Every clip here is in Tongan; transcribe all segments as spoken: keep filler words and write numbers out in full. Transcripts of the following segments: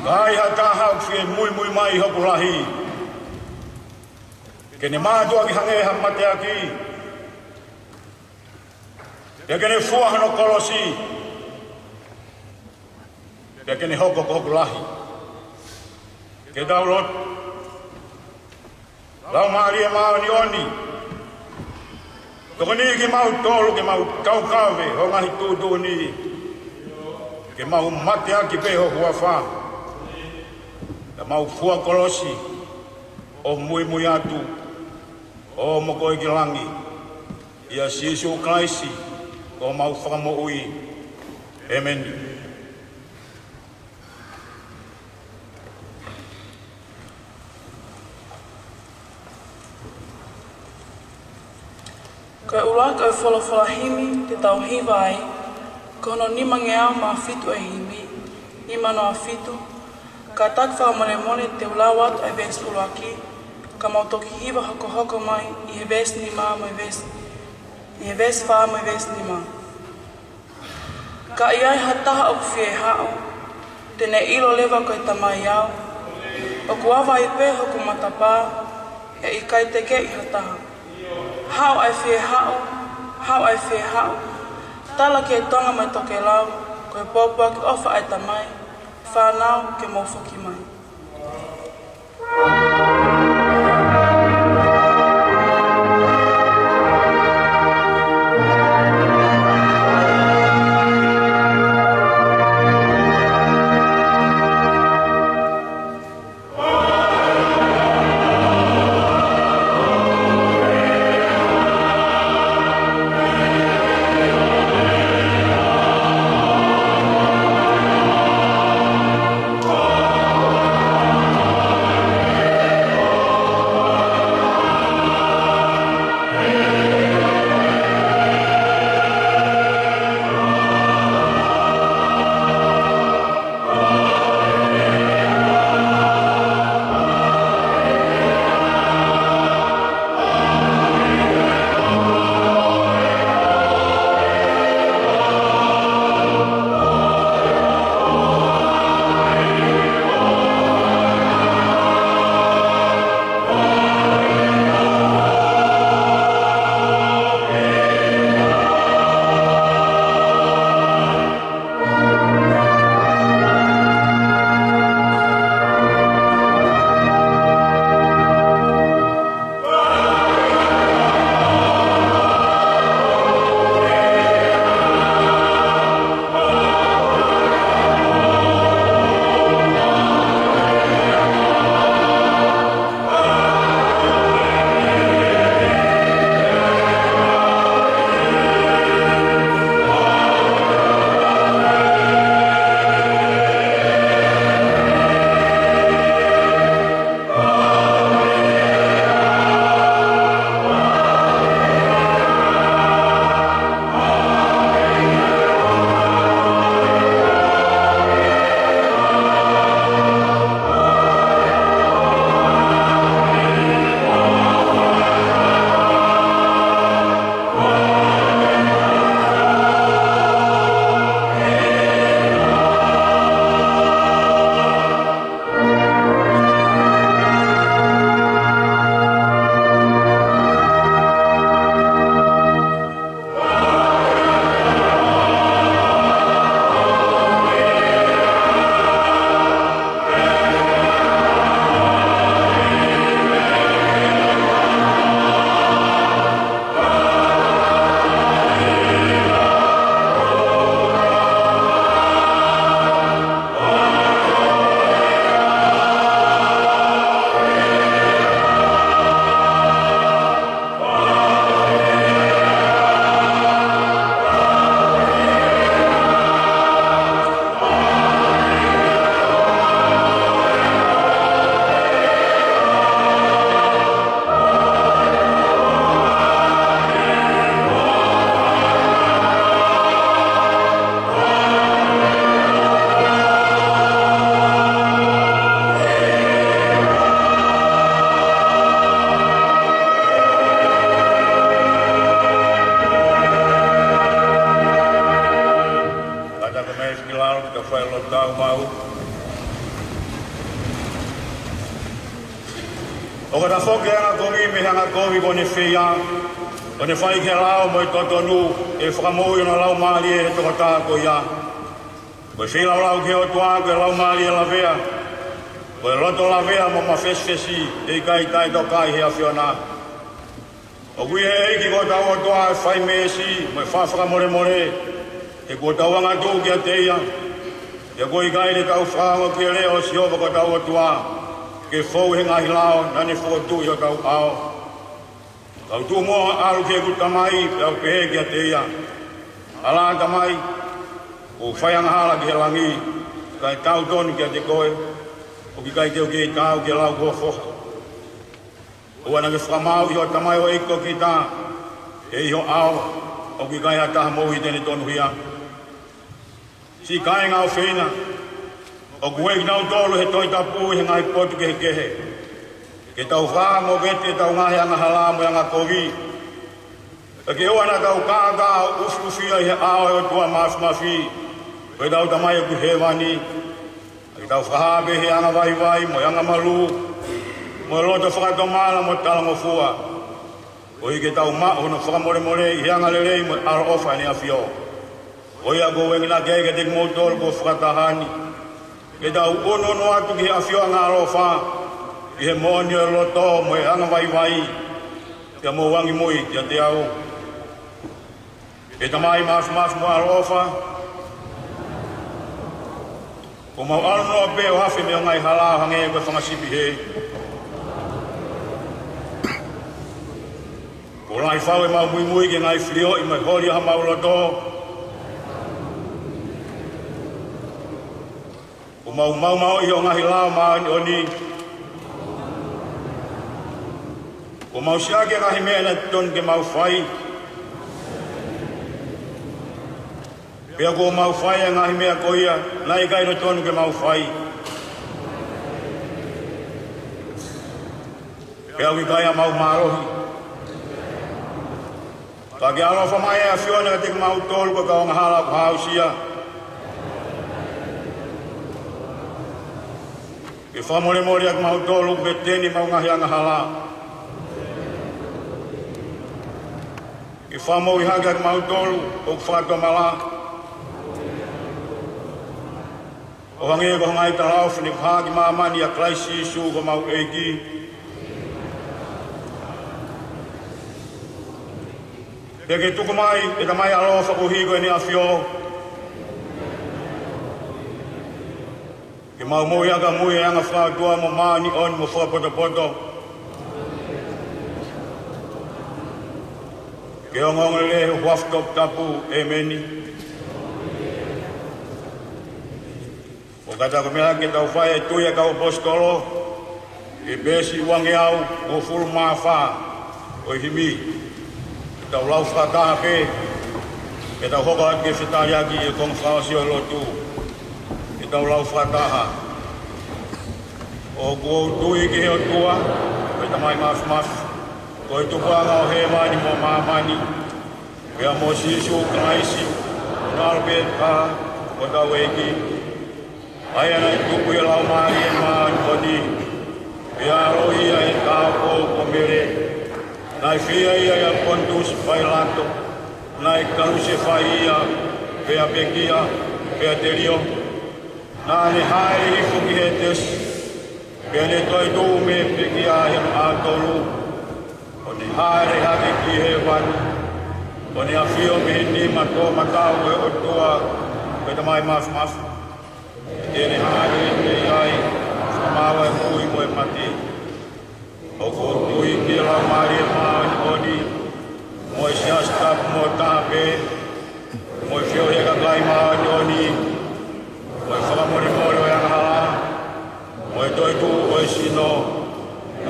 Ka ai ha taha ʻoku fie muimui mai ʻi hoku lahi, ke ne mātuʻaki hangē ha mateaki, pea ke ne fua hono kolosi, pea ke ne hoko ko hoku lahi. Ke tau lotu. Laumālie Māʻoniʻoni, tokoni kimautolu ke mau taukave ho ngaahi tuʻutuʻuni, ke mau mateaki pē ho huafa, ke mau fua kolosi ʻo muimui atu ʻo mou ʻi langi. ʻIa Sīsū Kalaisi ko homau Fakamoʻui. ʻĒmeni. Ko e ʻuluaki ʻo e folofola himi te tau hiva ai, ko hono nimangeau mā fitu ʻo e himi, nima noa fitu. Kātaki fakamolemole te u lau atu ʻa e veesi ʻuluaki, ka mau toki hiva hokohoko mai ʻi he veesi nima mo e veesi, ʻi he veesi fā mo e veesi nima. Ka ʻi ai ha taha ʻoku fie haʻu, te ne ʻilo leva ko e Tamai au, ʻoku ava ai pē hoku matapā, ʻe ʻikai tekeʻi ha taha. Haʻu ʻa e fie haʻu, haʻu ʻa e fie haʻu, tala ki he tonga mo e tokelau, ko e pōpoaki ʻofa ʻa e Tamai, fānau ke mou foki mai. Mau. ʻOku tafoki e angakovi mei he angakovi kuo ne feia, ʻo ne fai ki he lao mo e totonu, ʻe fakamoʻui hono laumālie ʻe he tokotaha ko ia. Ko e feilaulau ki he ʻOtua ko e laumālie lavea, ko e loto lavea mo mafesifesi, ʻe ʻikai taʻetoka ʻi he ʻAfiona. ʻOku ʻi he ʻEiki ko hotau ʻOtua ʻa e fai meesi mo e faʻa fakamolemole, he kuo tau angatuʻu kiate ia. Pea kuo ʻikai te tau fakaongo ki he leʻo ʻo Sihova ko hotau ʻOtua, ke fou he ngaahi lao naʻa ne fokotuʻu ʻi hotau ʻao. Kau tuʻu mo ʻalu ki heʻeku tamai, pea u pehē kiate ia: ʻAlā tamai, kuo u fai angahala ki he langi, kae tautonu kiate koe, ʻoku ʻikai te u kei taau ki he lau ʻo ho foha. ʻOua naʻa ke fakamaau ʻi hoʻo tamaioʻeiki ko kita, he ʻi ho ʻao ʻoku ʻikai ha taha moʻui te ne tonuhia. Siʻi kāinga ʻofeina, ʻoku ui kinautolu ʻe he Tohi Tapu ʻi he ngaahi potu kehekehe ke tau vā mo vete ʻetau ngaahi angahala mo e angakovi. Pea ke ʻoua naʻa tau kākā ʻo ʻufiʻufia ʻi he ʻao ʻo e ʻOtua Māfimafi, ko hotau Tamai ʻoku ʻi hēvani. Ke tau fakahā pē ʻi he angavaivai mo e angamalū mo e loto fakatomala mo talangofua, koeʻuhi ke tau maʻu hono fakamolemole ʻi he angalelei mo e ʻaloʻofa ʻa ʻEne ʻAfio. Ko ia ʻoku ou enginaki ai kiate kimoutolu kuo fakataha ni, ke tau ʻunuʻunu atu ki he ʻafioʻanga ʻaloʻofa ʻi he moʻoni ʻo e loto mo e angavaivai, pea mou angimui kiate au. ʻE Tamai Māfimafi mo ʻaloʻofa, kuo mau ʻalu noa pē ʻo afe mei hoʻo ngaahi hala ʻo hangē ko e fanga sipi hē. Kuo lahi fau ʻemau muimui ki he ngaahi filioʻi mo e holi ʻa homau loto. Kuo mau maumauʻi hoʻo ngaahi lao māʻoniʻoni. Kuo mau siʻaki e ngaahi meʻa naʻe totonu ke mau fai, pea kuo mau fai e ngaahi meʻa ko ia naʻe ʻikai totonu ke mau fai. Pea ʻoku ʻikai haʻamau mālohi. Ka ke ʻaloʻofa mai ʻe ʻAfiona kiate kimautolu ko e kau angahala kuo aʻusia. Ke fakamolemole ʻa kimautolu ʻoku veteni ʻemau ngaahi angahala. Ke fakamoʻui hake ʻa kimautolu ʻoku fakatomala, ʻo hangē ko e ngaahi talaʻofa naʻe fakahā ki māmani ʻia Kalaisi Sīsū ko homau ʻEiki. Pea ke tuku mai, ʻe Tamai ʻaloʻofa, koeʻuhi ko ʻEne ʻAfio, ke mau moʻui ʻaki ʻamui ʻa e anga fakaʻotua mo māʻoniʻoni mo fakapotopoto, ke ongoongolelei ʻi ho huafa toputapu. ʻEmeni. ʻOku ʻikai te u meʻa ke tau fai e tui ʻa e kau ʻaposetolo, ʻi he peesi uangeau uofulu mā fā ʻo e himi. Ke tau lau fakataha pē, ke tau hoko atu ki he fetaliaki ʻi he konga fakaʻosi ʻo e lotu. Ke tau lau fakataha. ʻOku ou tui ki he ʻOtua, ko e Tamai Māfimafi, ko e Tupuʻanga ʻo hēvani mo māmani, pea mo Sīsū Kalaisi, ko hono ʻAlo pē taha, ko hotau ʻEiki, ʻa ia naʻe tuku ʻi he Laumālie Māʻoniʻoni, pea ʻaloʻi ia ʻe he tāupoʻou ko Mele. Naʻe fili ia ʻia Ponitusi Pailato, naʻe kalusefai ia, pea pekia, pea telio. Naʻa ne hāʻele hifo ki Hētesi, pea ne toetuʻu mei he pekia ʻi he ʻaho tolu, ʻo ne hāʻele hake ki hēvani, ʻo ne ʻafio mei he nima toʻomataʻu ʻo e ʻOtua, ko e Tamai Māfimafi. Te ne hāʻele mei ai ʻo fakamaau ʻa e moʻui mo e mate. ʻOku ou tui ki he Laumālie Māʻoniʻoni, mo e Siasi tapu mo taha pē, mo e feohi ʻa e kakai māʻoniʻoni, mo e fakamolemole ʻo e angahala, mo e toetuʻu ʻo e sino,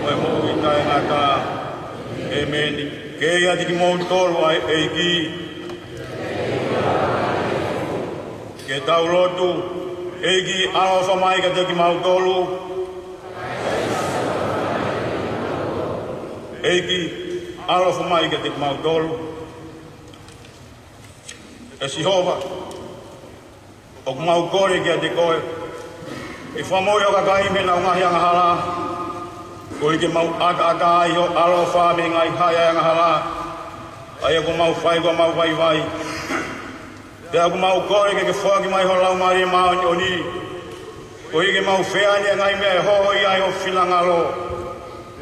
mo e moʻui taʻengata. ʻEmeni. Ke ʻiate kimoutolu ʻa e ʻEiki. Ke tau lotu. ʻEiki, ʻaloʻofa mai kiate kimautolu. ʻEiki, ʻaloʻofa mai kiate kimautolu. ʻE Sihova, ʻOku mau kole kiate koe, ke fakamoʻui ho kakai mei heʻenau ngaahi angahala, koeʻuhi ke mau ʻakaʻaka ai ho ʻaloʻofa mei he ngaahi haʻi ʻa e angahala, ʻa ia ʻoku mau fai ʻoku mau vaivai. Pea ʻoku mau kole ke ke foaki mai ho Laumālie Māʻoniʻoni, koeʻuhi ke mau feani ʻa e ngaahi meʻa ʻe hohoʻi ai ho finangalo,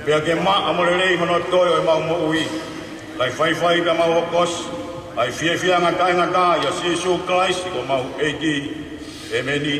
pea ke maʻa mo lelei hono toe ʻo ʻemau moʻui. Kae faifai pea mau hokosi ʻa e fiefia ngataʻengata ʻia Sīsū Kalaisi ko homau ʻEiki. ʻĒmeni.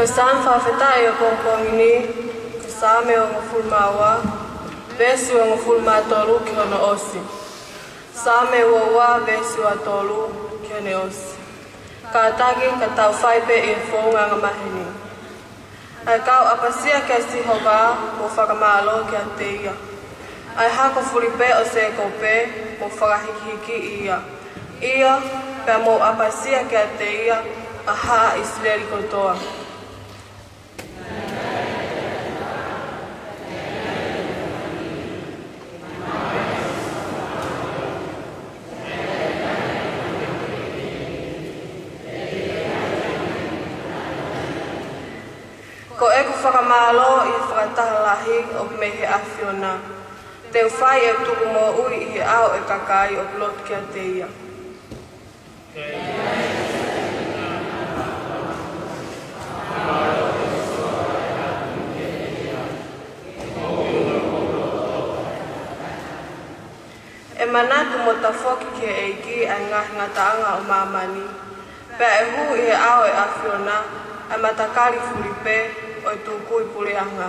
Saame fakafetaʻi ʻo e pongipongi ni, ko e Saame uofulu mā ua, veesi uofulu mā tolu ki hono ʻosi. Saame uofulu mā ua, veesi uofulu mā tolu ki hono ʻosi. Kātaki, ka tau fai pē ʻi he founga angamaheni. ʻA e kau ʻapasia kia Sihova, mou fakamālō kiate ia. ʻA e hako fulipē ʻo Sēkope, mou fakahīkihikiʻi ia. ʻIo, pea mou ʻapasia kiate ia, ʻa haʻa ʻIsileli kotoa. Ko ʻeku fakamālō ʻi he fakataha lahi ʻoku mei he ʻAfiona. Te u fai ʻeku tukumoʻui ʻi he ʻao ʻo e kakai ʻoku lotu kiate ia. ʻE manatu mo tafoki ki he ʻEiki ʻa e ngaahi ngataʻanga ʻo māmani. Pea ʻe hū ʻi he ʻao ʻo e ʻAfiona ʻa e matakali fulipē ʻo e tukui puleʻanga.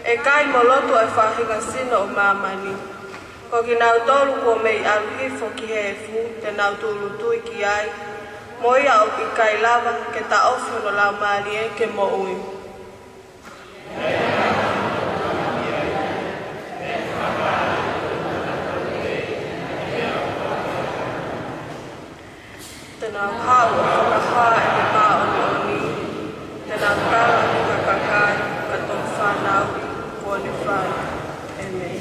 ʻE kai mo lotu ʻa e faʻahinga sino ʻo māmani. Ko kinautolu kuo mei ʻalu hifo ki he efu, te nau tūʻulutui ki ai, mo ia ʻoku ʻikai lava ke taʻofi hono laumālie ke moʻui. Te nau haʻu ʻo fakahā ʻene māʻoniʻoni, te nau tala ki he kakai, ka toki fānauʻi kuo ne fai. ʻĒmeni.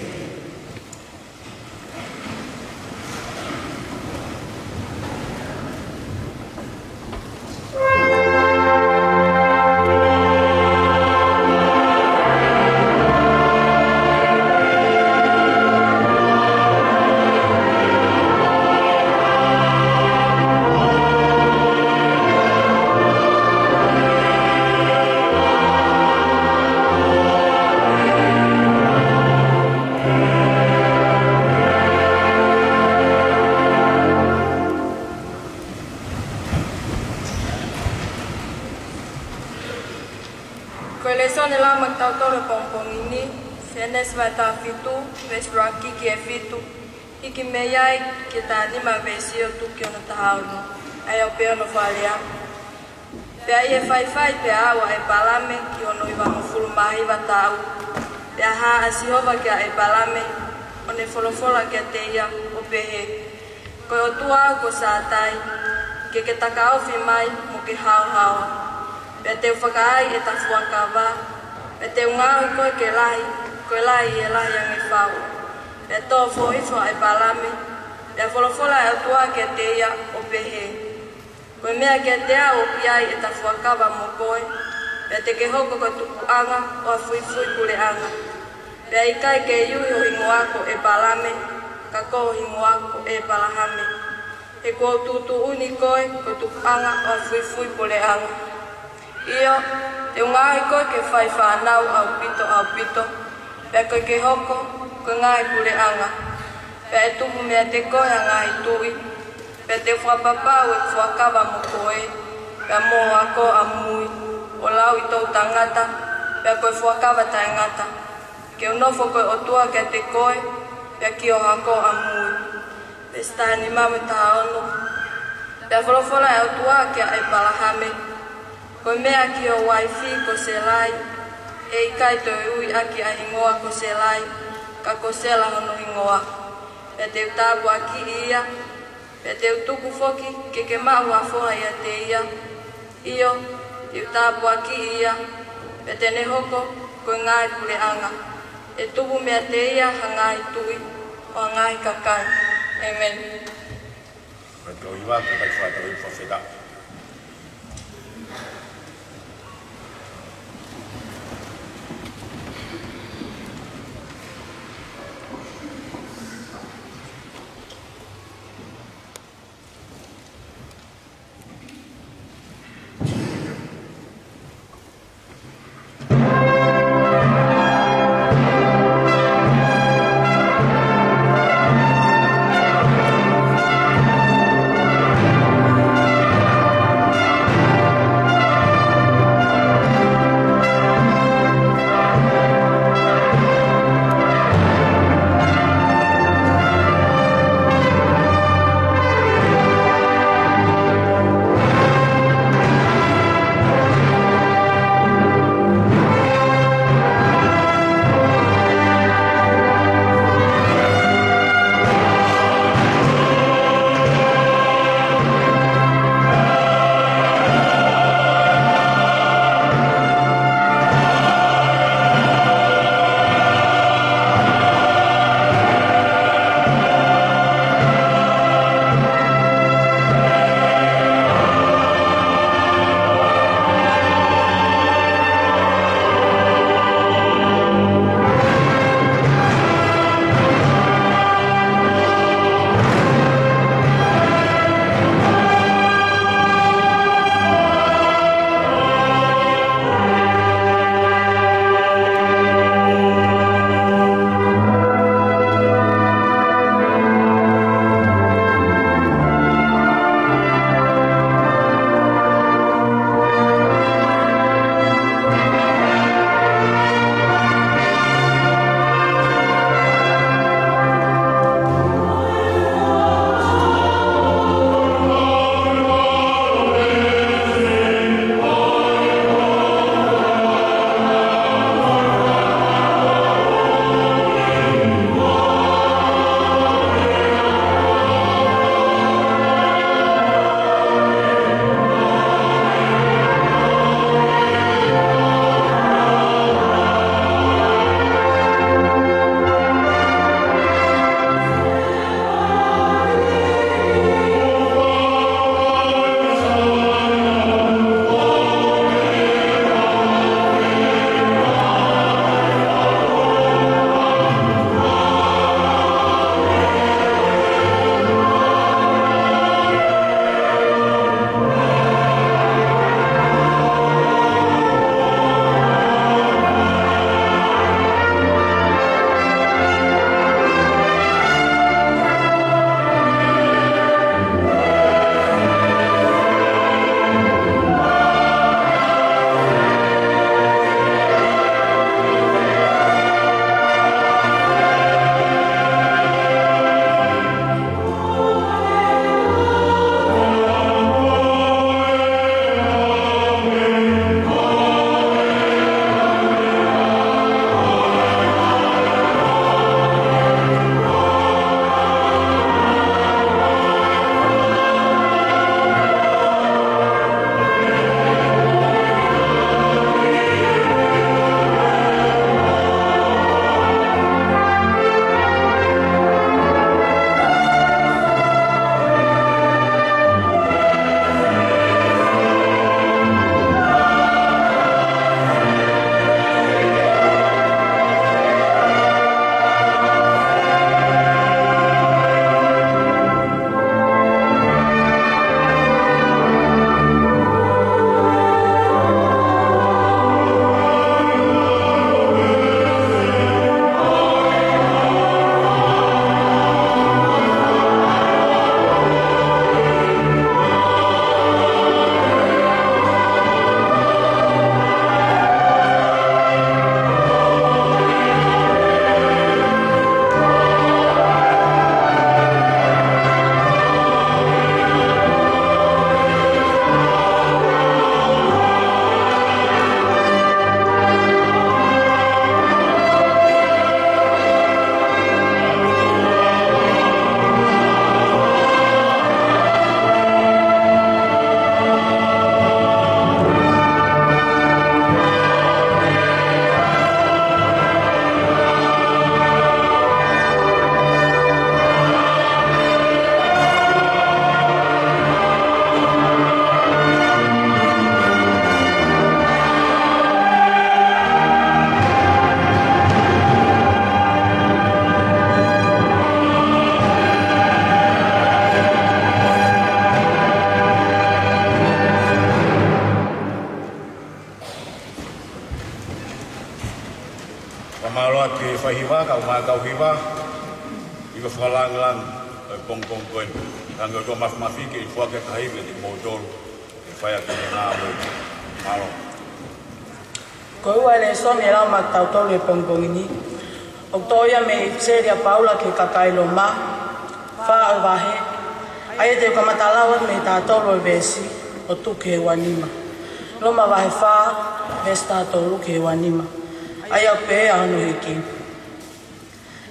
Ko e lēsoni ʻe lau maʻatautolu he pongipongi ni, Sēnesi vahe taha fitu, veesi ʻuluaki ki he fitu, hiki mei ai ki he taha nima veesi ʻo tuku ki hono taha ono, ʻa ia ʻoku pehē hono fakalea. Pea ʻi he faifai pē ʻa ʻĒpalame ki hono hivangofulu mā hiva taʻu, pea hā ʻa Sihova kia ʻĒpalame, ʻo ne folofola kiate ia, ʻo pehē, Ko e ʻOtua au ko Sātai, ke ke takaofi mai mo ke haohaoa. Pea te u fakaai ʻeta fuakava, pea te u ngaohi koe ke lahi, ko e lahi ʻi he lahi ange fau. Pea tō foʻou hifo ʻa ʻĒpalame, pea folofola ʻa e ʻOtua kiate ia, ʻo pehē, Ko e meʻa kiate au ʻoku ʻi ai ʻeta fuakava mo koe, pea te ke hoko ko e tupuʻanga ʻo ha fuifui puleʻanga. Pea ʻe ʻikai ke u ui ho hingoa ko ʻĒpalame, ka ko ho hingoa ko ʻĒpalahame. He kuo u tuʻutuʻuni koe ko e tupuʻanga ʻo ha fuifui puleʻanga. ʻIo, te u ngaohi koe ke fai fānau ʻaupito ʻaupito, pea ko e ke hoko ko e ngaahi puleʻanga. Pea ʻe tupu meiate koe ha ngaahi tuʻi, pea te u fakapapau ʻeku fuakava mo koe, pea mo ho ako ʻamui, ʻo lau ʻi toʻutangata, pea ko e fuakava taʻengata. Ke u nofo ko e ʻOtua kiate koe, pea ki ho ako ʻamui. Veesi taha nima mo e taha ono. Pea folofola ʻa e ʻOtua kia ʻĒpalahame, Ko e meʻa ki ho uaifi ko Sēlai, ʻe ʻikai toe ui ʻaki ʻa e hingoa ko Sēlai, ka ko Sela hono hingoa. Pea te u tāpuakiʻi ia, pea te u tuku foki ke ke maʻu ha foha ʻiate ia. ʻIo, te u tāpuakiʻi ia, pea te ne hoko ko e ngaahi puleʻanga. ʻE tupu meiate ia ha ngaahi tuʻi ʻo ha ngaahi kakai. ʻĒmeni. Ko e tau hiva, kakai fakatau hiva fakafetaʻi. Fai hiva, kau mai kau hiva, hiva fakalāngilangi ʻo e pongipongi ko eni. Tangi ʻOtua Māfimafi ke ʻi fua ke tahi me te mou tolu, ke fai ʻaki e ngāue. Mālō. Ko e ua e lēsoni ʻe lau maʻa tautolu he pongipongi ni, ʻoku toʻo ia mei he ʻipiseli ʻa Paula ki he kakai Loma, fā ʻo e vahe, ʻa ia te u kamata lau atu mei he taha tolu ʻo e veesi, ʻo tuku ki he ua nima. Loma vahe fā, veesi taha tolu ki he ua nima. ʻA ia ʻoku pehē ʻa hono hiki.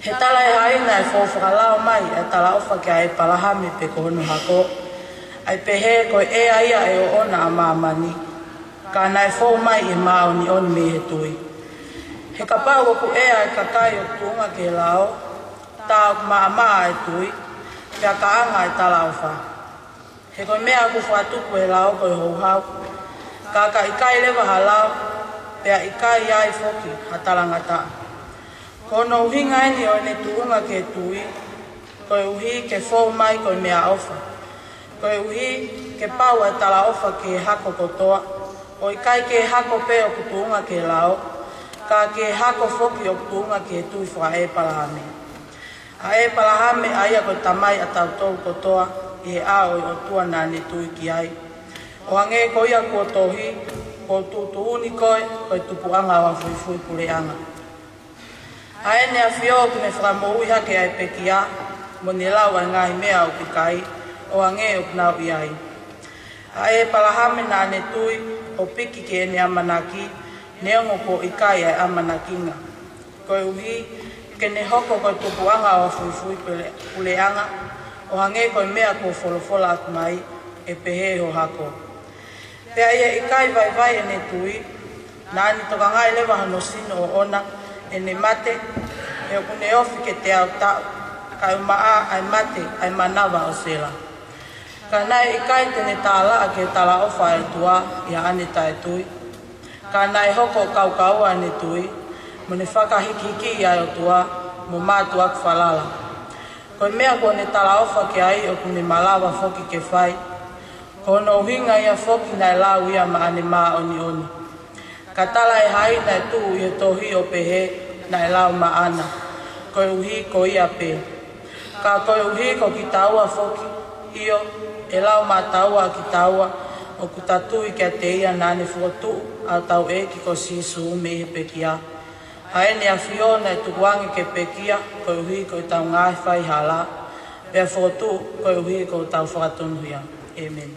He talaʻehai naʻe fou fakalao mai ʻa e talaʻofa kia ʻĒpalahame pe ko hono hako, ʻa e pehē ko e ʻea ia ʻe ʻoʻona ʻa māmani, ka naʻe fou mai ʻi he māʻoniʻoni mei he tui. He kapau ʻoku ʻea ʻa e kakai ʻoku tuʻunga ki he lao, tā ʻoku maʻamaʻa ʻa e tui, pea kaʻanga ʻa e talaʻofa. He ko e meʻa ʻoku fakatupu ʻe he lao ko e houhau, ka ka ʻikai leva ha lao, pea ʻikai ai foki ha talangataʻa. Ko hono ʻuhinga eni ʻo ʻene tuʻunga ki he tui, koeʻuhi ke fou mai ko e meʻaʻofa, koeʻuhi ke pau ʻa e talaʻofa ki he hako kotoa, ʻo ʻikai ki he hako pē ʻoku tuʻunga ki he lao, ka ki he hako foki ʻoku tuʻunga ki he tui fakaʻĒpalahame. ʻA ʻĒpalahame ʻa ia ko e tamai ʻa tautolu kotoa ʻi he ʻao ʻo e ʻOtua naʻa ne tui ki ai. ʻO hangē ko ia kuo tohi, kuo u tuʻutuʻuni koe ko e tupuʻanga ʻo ha fuifui puleʻanga. ʻA ʻEne ʻAfio ʻoku ne fakamoʻui hake ʻa e pekia, mo ne lau ʻa e ngaahi meʻa ʻoku ʻikai, ʻo hangē ʻoku nau ʻi ai. ʻA ʻĒpalahame naʻa ne tui, ʻo piki ki heʻene ʻamanaki, neongo kuo ʻikai ʻa e ʻamanakinga, koeʻuhi ke ne hoko ko e tupuʻanga ʻo ha fuifui pule-, puleʻanga, ʻo hangē ko e meʻa kuo folofola atu mai, ʻe pehē ʻe ho hako. Pea ʻi he ʻikai vaivai ʻene tui, naʻa ne tokangaʻi leva hono sino ʻoʻona ʻi heʻene mate, he ʻoku ne ofi ki he teau taʻu, kae ʻumaʻā ʻa e mate ʻa e manava ʻo Sela. Ka naʻe ʻikai te ne tālaʻa ki he talaʻofa ʻa e ʻOtua ʻi haʻane taʻetui. Ka naʻe hoko ʻo kaukaua ʻene tui, mo ne fakahikihiki ʻa e ʻOtua, mo mātuʻaki falala. Ko e meʻa kuo ne talaʻofa ki ai ʻoku ne malava foki ke fai. Ko hono ʻuhinga ia foki naʻe lau ia maʻane māʻoniʻoni. Ka talaʻehai naʻe tuʻu ʻi he tohi ʻo pehē naʻe lau maʻana, koeʻuhi ko ia pē. Ka koeʻuhi ko kitaua foki, ʻio, ʻe lau maʻataua ʻa kitaua ʻoku ta tui kiate ia naʻa ne fokotuʻu ʻa hotau ʻEiki ko Sīsū mei he pekia. ʻA ʻEne ʻAfio naʻe tukuange ke pekia koeʻuhi ko ʻetau ngaahi faihala, pea fokotuʻu koeʻuhi ko hotau fakatonuhia. ʻĒmeni.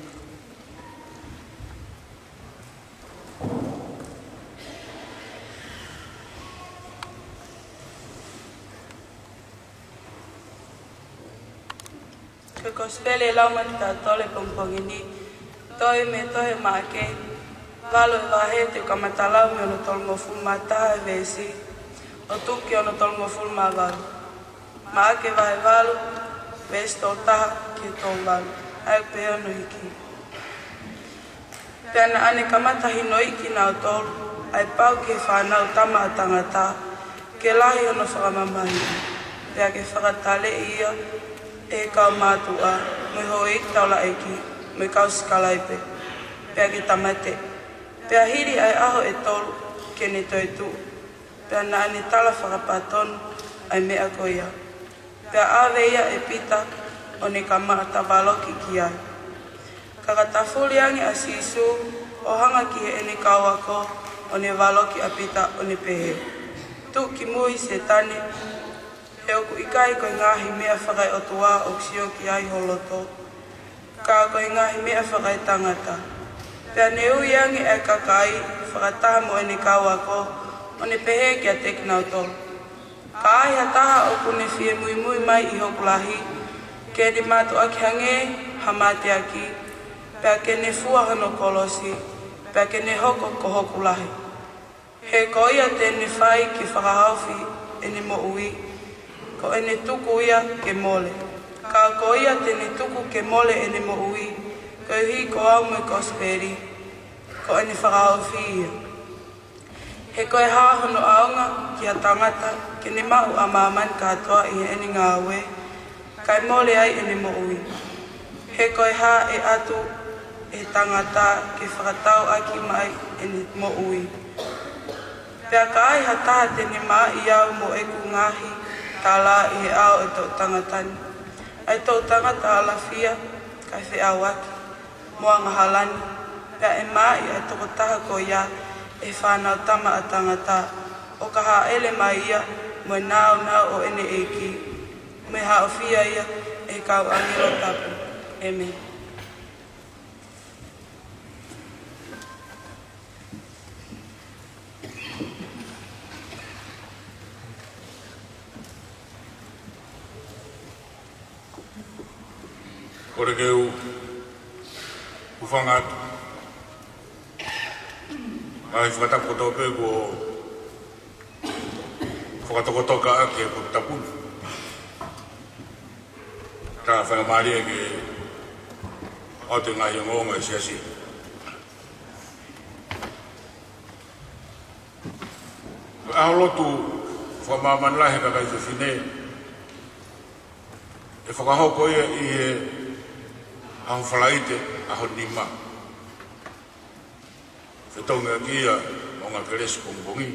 Ko e Kosipeli ʻe lau maʻa kitautolu he pongipongi ni, tohi mei he tohi ʻa Maʻake, valu ʻo e vahe, te u kamata lau mei hono tolungofulu mā taha ʻo e veesi, ʻo tuku ki hono tolungofulu mā valu. Maʻake vahe valu, veesi tolu taha ki he tolu valu. ʻA ia ʻoku pehē hono hiki. Pea naʻa ne kamata hinoʻi kinautolu, ʻa e pau ki he fānau tama ʻa tangata, ke lahi hono fakamamahiʻi, pea ke fakataleʻi ia ʻe he kau mātuʻa, mo e houʻeiki taulaʻeiki, mo e kau sikalaipe, pea ke tāmateʻi. Pea hili ʻa e ʻaho ʻe tolu, ke ne toetuʻu, pea naʻa ne tala fakapatonu ʻa e meʻa ko ia. Pea ʻave ia ʻe Pita, ʻo ne kamata valoki ki ai. Ka ka tafuli ange ʻa Sīsū, ʻo hanga ki heʻene kau ako, ʻo ne valoki ʻa Pita, ʻo ne pehē, Tuʻu ki mui, Sētane, he ʻoku ʻikai ko e ngaahi meʻa fakaeʻotua ʻoku sio ki ai ho loto, ka ko e ngaahi meʻa fakaetangata. Pea ne ui ange ʻa e kakai, fakataha mo ʻene kau ako, ʻo ne pehē kiate kinautolu, Ka ai ha taha ʻoku ne fie muimui mai ʻi hoku lahi, ke ne mātuʻaki hangē ha mateaki, pea ke ne fua hono kolosi, pea ke ne hoko ko hoku lahi. He ko ia te ne fai ke fakahaofi ʻene moʻui, ko ʻene tuku ia ke mole. Ka ko ia te ne tuku ke mole ʻene moʻui, koeʻuhi ko au mo e Kosipeli, ko ʻene fakahaofi ia. He ko e hā hono ʻaonga ki ha tangata ke ne maʻu ʻa māmani kātoa ʻi heʻene ngāue, kae mole ai ʻene moʻui? He ko e hā ʻe ʻatu ʻe he tangata ke fakatau ʻaki mai ʻene moʻui? Pea ka ai ha taha te ne maʻi au mo ʻeku ngaahi tala ʻi he ʻao ʻo e toʻu tangata ni, ʻa e toʻu tangata alafia, kae feʻauaki mo angahala ni, pea ʻe maʻi ʻa e tokotaha ko ia ʻe he Fanautama ʻa Tangata, ʻo ka hāʻele mai ia mo e nāunau ʻo ʻene ʻEiki, mo e haʻofia ia ʻe he kau ʻāngelo tapu. ʻĒmeni. Kole ke u hūfanga atu ʻi he fakatapu kotoa pē kuo fakatokatoka ʻaki ʻe he potu tapu ni. Ka faingamālie ke ʻoatu e ngaahi ongoongo ʻa e siasi. ʻAho lotu fakamāmani lahi ʻa e kakai fefine, ʻe fakahoko ia ʻi he ʻaho Falaite, ʻaho nima. Fetongi ʻaki ia ʻa e maʻunga kelesi pongipongi,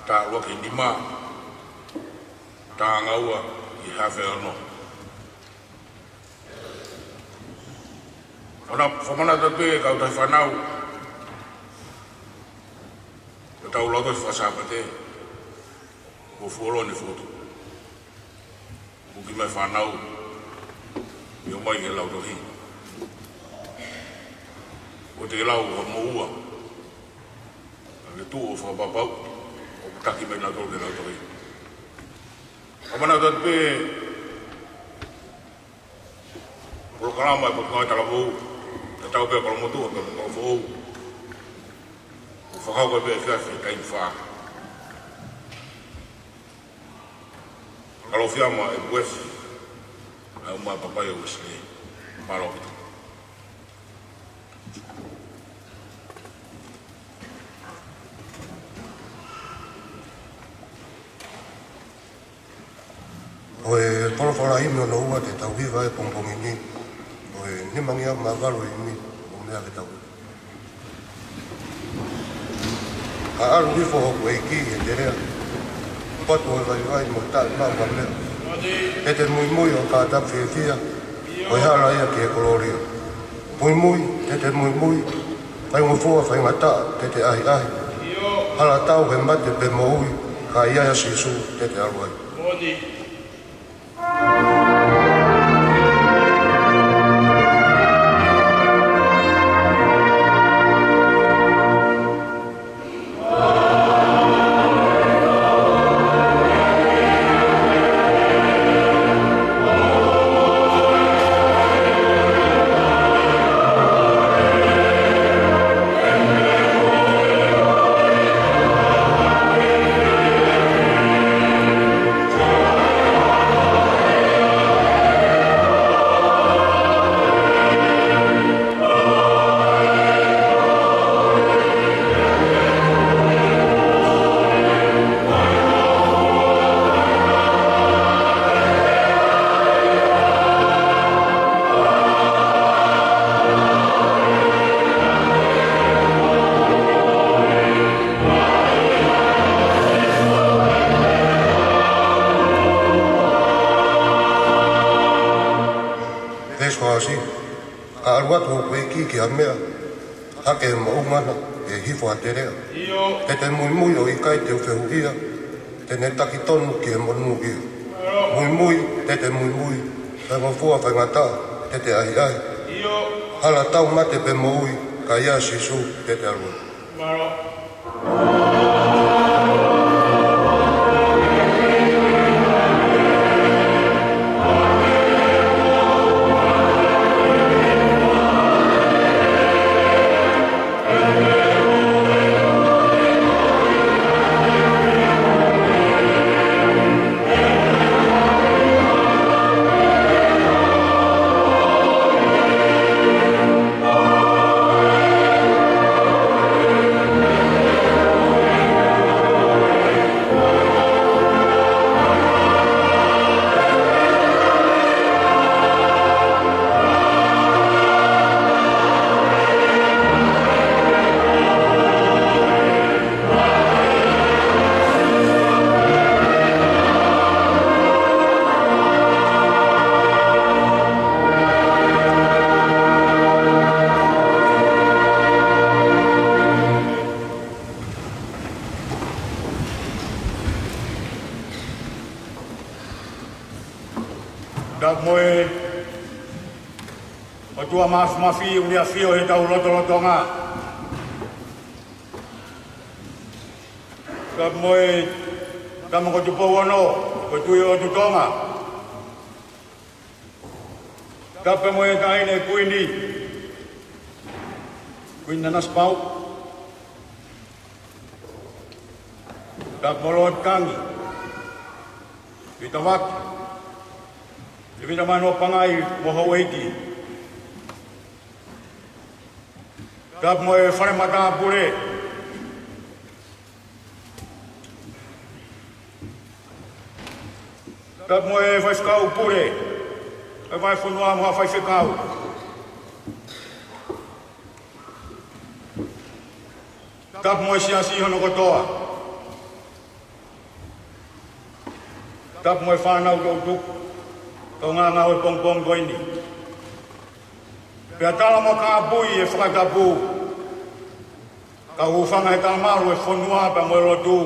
taha ua ki he nima, taha ua ki he afe ono. ʻOku ou fakamanatu atu pē ki he kau tahi fānau, ko ʻetau Lautohi Faka-Sāpate, ko Fuoloa ne fotu. Kuo ʻomai e fānau, ʻio mai ki he Lautohi. Ko e lau ʻa e moʻua, ʻa e tuʻu ʻo fakapapau, ʻoku taki mai nautolu ki he Lautohi. Fakamanatu atu pē, polokalama ʻa e Potungāue Talavou, tatau pē ʻa Kolomotuʻa pea mo Kaufoʻou. ʻOku fakahoko pē ʻi he efiafi he taimi fā. Kalofiama e Uesi, ʻa e Uma Papai ʻo Uesi. Mālō ʻaupito. Ko e folofola himi hono ua te tau hiva he pongipongi ni, ko e nimangeau mā valu e himi, ʻoku meʻa ke tau hiva. Ka ʻalu hifo hoku ʻEiki he teleʻa, patu ʻo e vaivai mo e taʻemaʻu ha meʻa. Te te muimui ʻo kātaki fiefia, ko e hala ia ki he kolōlia. Muimui, te te muimui, faingofua faingataʻa, te te ʻahiʻahi. Hala tau he mate pe moʻui, ka ʻia Sīsū te te ʻalu ai. Veesi fā siʻi. Ka ʻalu atu hoku ʻEiki ki ha meʻa, hake he moʻunga na, ʻe hifo ha teleʻa. Te te muimui ʻo ʻikai te u fehuʻia, te ne taki tonu ki he monūʻia. Muimui, te te muimui, faingofua faingataʻa, te te ʻahiʻahi. Hala tau mate pe moʻui, ka ʻia Sīsū te te ʻalu ai. ʻOtua Māfimafi, ʻoku ne ʻafio ʻi hotau lotolotonga. Tapu mo e Tama ko Tupou Ono, ko e Tuʻi ʻo Tonga. Tapu mo e Taʻahine Kuini, Kuini Nanasipauʻu. Tapu mo Lord Tangi, Pita Vaki, Pita Manuapangai mo Houʻeiki. Tapu mo e Fale Matāpule. Tapu mo e Faifekau Pule, e Vahefonua mo e Faifekau. Tapu mo e Siasi hono kotoa. Tapu mo e fānau toutuku, kau ngāngāue pongipongi ko eni. Pea tala mo kāpui e fakatapu, kau hūfanga he talamalu e fonua pea mo e lotu.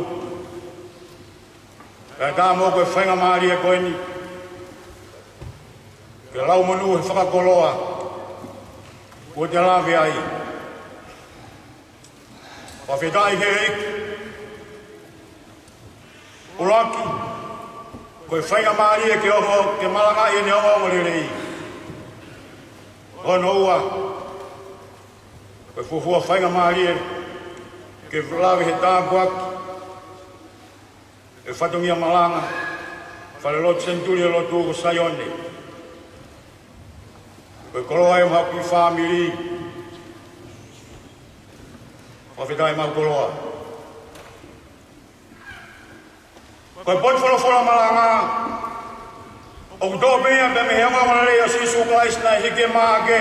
Pea tā mo ko e faingamālie ko eni ke lau monū he fakakoloa kuo te lave ai. Fakafetaʻi ki he ʻEiki. ʻUluaki, ko e faingamālie ke ongo, ke malangaʻi ʻene ongoongolelei. Hono ua, ko e fuofua faingamālie ke lave he tāpuaki e fatongia malanga, Falelotu Senituli ʻo e Lotu ko Saione. Ko e koloa ia mo haʻaku kiʻi fāmili. Fakafetaʻi mau koloa. Ko e potu folofola malanga ʻoku toʻo pē ia mei he ongoongolelei ʻo Sīsū Kalaisi naʻe hiki ʻe Maʻake,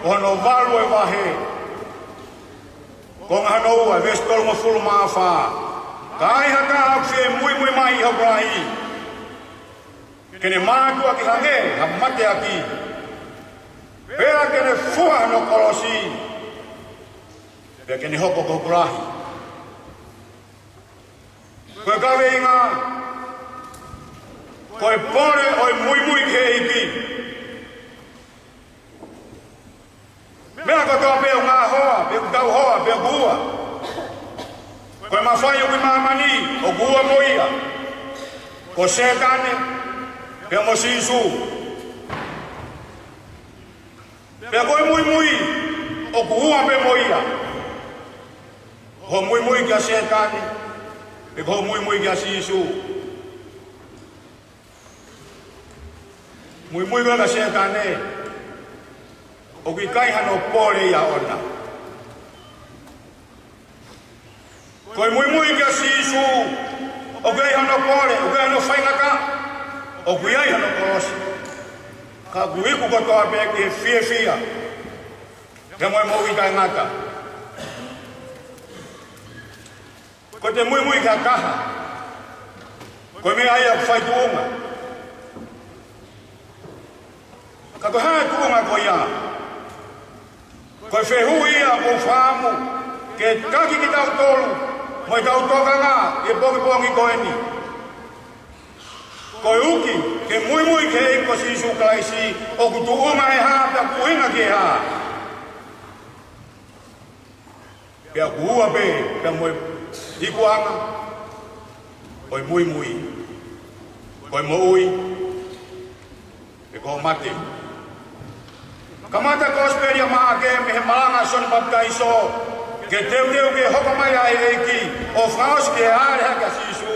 ko hono valu e vahe, konga hono ua, veesi tolungofulu mā fā. Ka ai ha taha ʻoku fie muimui mai ʻi hoku lahi, ke ne mātuʻaki hangē ha mateaki, pea ke ne fuha hono kolosi, pea ke ne hoko ko hoku lahi. Ko e kaveinga, ko e pole ʻo e muimui ki he ʻEiki. Meʻa kotoa pē ʻoku ngaohi hoa, pe ʻoku tau hoa, pe ʻoku ua. Ko e mafai ʻoku ʻi māmani, ʻoku ua mo ia. Ko Sētane, pea mo Sīsū. Pea ko e muimui, ʻoku ua pē mo ia. Ko hoʻo muimui kia Sētane, pe ko hoʻo muimui kia Sīsū. Muimui koe kia Sētane, ʻoku ʻikai hano pole ia ʻoʻona. Ko e muimui kia Sīsū, ʻoku ʻi ai hono pole, ʻoku ʻi ai hono faingataʻa, ʻoku ʻi ai hono kolosi. Ka ʻoku iku kotoa pē ki he fiefia, pea mo e moʻui taʻengata. Ko ʻete muimui ki ha taha, ko e meʻa ia ʻoku fai tuʻunga. Ka ko e hā e tuʻunga ko ia? Ko e fehuʻi ia ʻoku ou fakaʻamu ke taki kitautolu mo ʻetau tokanga ʻi he pongipongi ko eni. Ko e uki ke muimui ki he ʻEiki ko Sīsū Kalaisi, ʻoku tuʻunga he hā pea ʻoku ʻuhinga ki he hā? Pea ʻoku ua pē, pea mo e ikuʻanga ʻo e muimui, ko e moʻui, pe ko e mate. Kamata e Kosipeli ʻa Maʻake mei he malanga ʻa Sione Papitaiso, ke teuteu ke hoko mai ʻa e ʻEiki ʻo fakaʻosi ki he hāʻele hake ʻa Sīsū,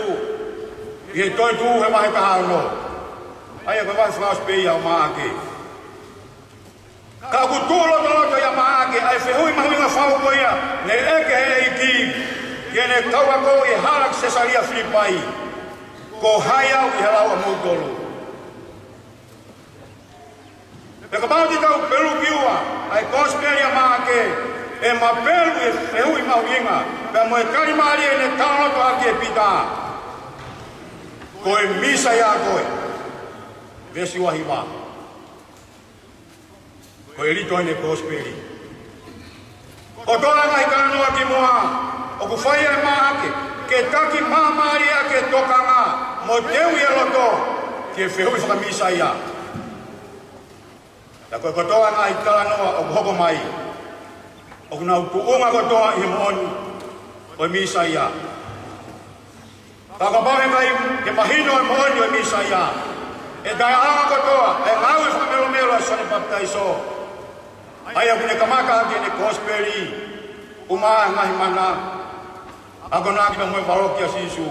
ʻi he Toetuʻu he vahe taha ono. ʻA ia ko e vahe fakaʻosi pē ia ʻo Maʻake. Ka ʻoku tuʻu lotoloto ʻia Maʻake ʻa e fehuʻi mahuʻinga fau ko ia naʻe ʻeke ʻe he ʻEiki ki heʻene kau ako ʻi he hala ki Sesalia Filipai: Ko hai au ʻi he lau ʻamoutolu? Pea kapau te tau pelu ki ua ʻa e Kosipeli ʻa Maʻake, ʻe mapelu e fehuʻi mahuʻinga, pea mo e tali mālie naʻe talanoa ʻaki ʻe Pita. Ko e Mīsaia koe. Veesi ua hiva. Ko e lito eni e Kosipeli. ʻO toʻo ʻa e ngaahi talanoa kimuʻa, ʻoku fai ʻe Maʻake ke taki māmālie ʻaki e tokanga mo teuʻi e loto ki he fehuʻi faka-Mīsaia. Ka ko e kotoa e ngaahi talanoa ʻoku hoko mai, ʻoku nau tuʻunga kotoa ʻi he moʻoni ʻo e Mīsaia. Ka kapau ʻe ʻikai ke mahino e moʻoni ʻo e Mīsaia, ʻe taʻeʻaonga kotoa e ngāue fakamelomelo ʻa Sione Papitaiso, ʻa ia ʻoku ne kamata ʻaki ʻene kosipeli, ʻumaʻā e ngaahi mana, akonaki pea mo e valoki ʻa Sīsū.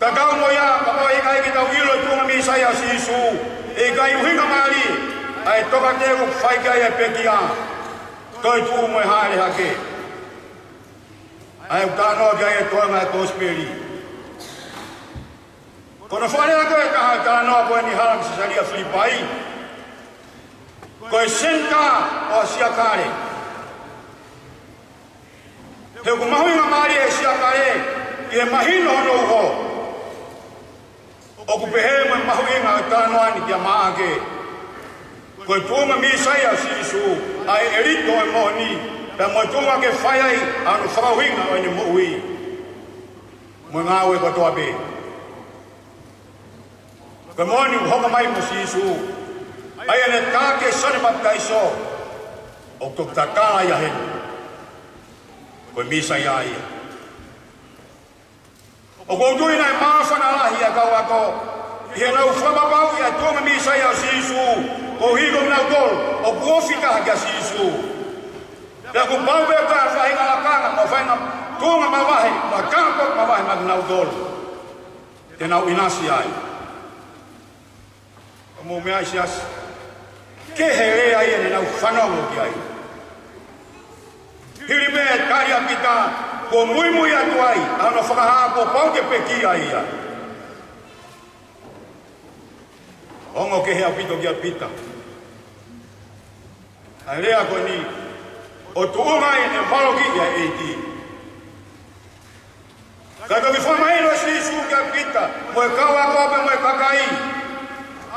Tatau mo ia, kapau ʻe ʻikai ke tau ʻilo e tuʻunga Mīsaia ʻo Sīsū, ʻe ʻikai ʻuhinga mālie ʻa e tokateu ʻoku fai ki ai e pekia, toetuʻu mo e hāʻele hake, ʻa ia ʻoku talanoa ki ai e toenga e kosipeli. Ko hono fakalea ko ē ʻe taha e talanoa ko eni ʻi Halam, Sesalia Filipai, ko e senitā ʻo e siakale. He ʻoku mahuʻinga mālie e siakale ʻi he mahino hono uho. ʻOku pehē mo e mahuʻinga ʻo e talanoa ni kia Maʻake. Ko e tuʻunga Mīsaia ʻo Sīsū, ʻa e ʻelito ʻo e moʻoni, pea mo e tuʻunga ke fai ai ʻa hono fakaʻuhinga ʻo ʻene moʻui mo e ngāue kotoa pē. Ko e moʻoni ʻoku hoko mai mo Sīsū, ʻa ia ne tā kia Sione Papitaiso, ʻoku toki tatala ia heni. Ko e Mīsaia ia. ʻOku ou tui naʻe māfana lahi ʻa e kau ako ʻi heʻenau fakapapauʻi ʻa e tuʻunga Mīsaia ʻo Sīsū, koeʻuhi ko kinautolu ʻoku ofi taha kia Sīsū. Pea kuo pau pē ʻoku ʻi ai ha faʻahinga lakanga mo ha faʻahinga tuʻunga mavahe, mo ha tāpuaki mavahe maʻa kinautolu te nau ʻinasi ai. Ka mou meaʻi, siasi, kehe e lea ia ne nau fanongo ki ai. Hili pē e tali ʻa Pita, kuo muimui atu ai ʻa hono fakahā kuo pau ke pekia ia. Ongo kehe ʻaupito kia Pita ʻa e lea ko eni, ʻo tuʻunga ʻene valoki ʻa e ʻEiki. Ka toki fakamahino ʻe Sīsū kia Pita mo e kau ako pea mo e kakai,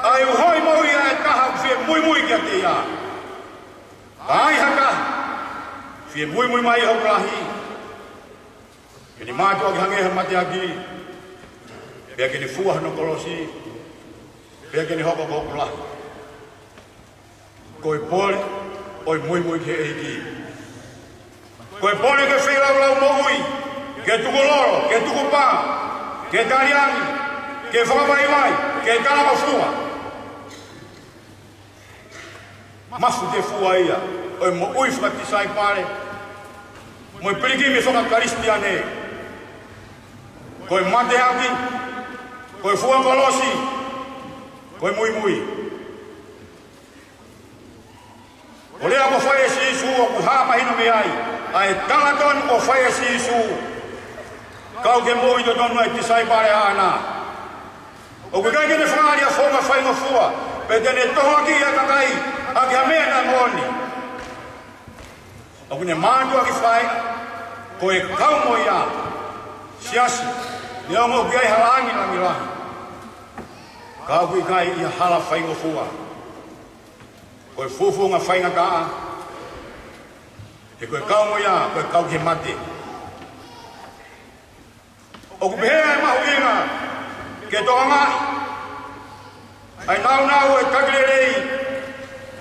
ʻa e uhoʻi moʻui ʻa e taha ʻoku fie muimui kiate ia. Ka ai ha taha fie muimui mai ʻi hoku lahi, ke ne mātuʻaki hangē ha mateaki, pea ke ne fua hono kolosi, pea ke ne hoko ko hoku lahi. Ko e pole ʻo e muimui ki he ʻEiki. Ko e pole ke feilaulau moʻui, ke tukulolo, ke tukupā, ke taliangi, ke fakavaivai, ke talangofua. Mafu tefua ia ʻo e moʻui fakatisaipale mo e pilikimi fakakalisitiane. Ko e mateaki, ko e fua kolosi, ko e muimui. Ko e lea kuo fai ʻe Sīsū ʻoku hā mahino mei ai ʻa e tala tonu kuo fai ʻe Sīsū, kau ki he moʻui totonu ʻa e tisaipale ʻaʻana. ʻOku ʻikai ke ne fakaʻaliʻali ʻa e founga faingofua, pe te ne tohoakiʻi ʻa e kakai ʻaki ha meʻa naʻe moʻoni. ʻOku ne mātuʻaki fai, ko e kau mo ia, siasi, neongo ʻoku ʻi ai ha langilangi lahi, ka ʻoku ʻikai ʻi ha hala faingofua. Ko e fufunga faingataʻa, he ko e kau mo ia, ko e kau ki he mate. ʻOku pehē ʻa e mahuʻinga ke tokangaʻi ʻa e nāunau ʻo e taki lelei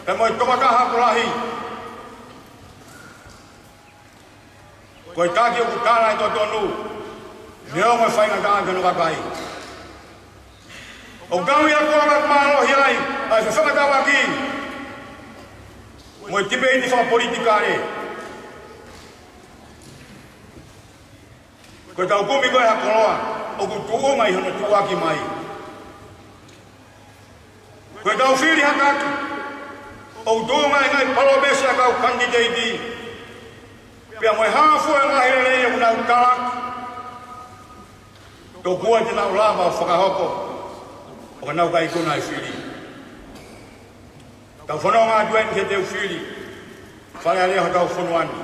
pea mo e tokotaha ʻoku lahi. Ko e taki ʻoku tala e totonu, neongo e faingataʻa ki hono kakai. ʻOku tau ia ko anga mālohi ai ʻa e fefakatauʻaki mo e tipeiti fakapolitikale. Ko ʻetau kumi ko ē ha koloa, ʻoku tuʻunga ʻi hono tuʻuaki mai. Ko ʻetau fili ha taki, ʻoku tuʻunga ʻi he ngaahi palōmesi ʻa e kau kanititeiti, pea mo e hā fua e ngaahi lelei ʻoku nau talaki, tokua te nau lava ʻo fakahoko, ʻo ka nau ʻikai ikuna e fili. Tau fononga atu eni ki he teu fili Fale Alea hotau fonua ni.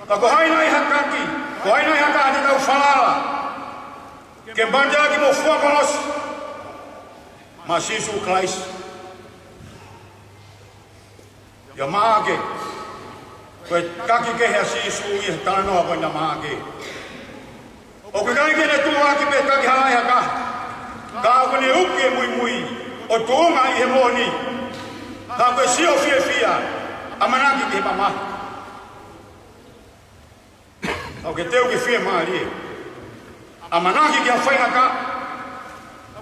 Ka ko hai nai ha taki, ko hai nai ha taha te tau falala ke mateaki mo fua kolosi maʻa Sīsū Kalaisi? ʻIa Maʻake, ko e taki kehe ʻa Sīsū ʻi he talanoa ko ena ʻa Maʻake. ʻOku ʻikai ke ne tuʻuaki pe taki halaʻi ha taha, ka ʻoku ne uki e muimui. ʻo tuʻunga ʻi he moʻoni, ka ko e sio fiefia, ʻamanaki ki he mamahi. Ka ʻoku ke teu ke fiemālie, ʻamanaki ki ha faingataʻa.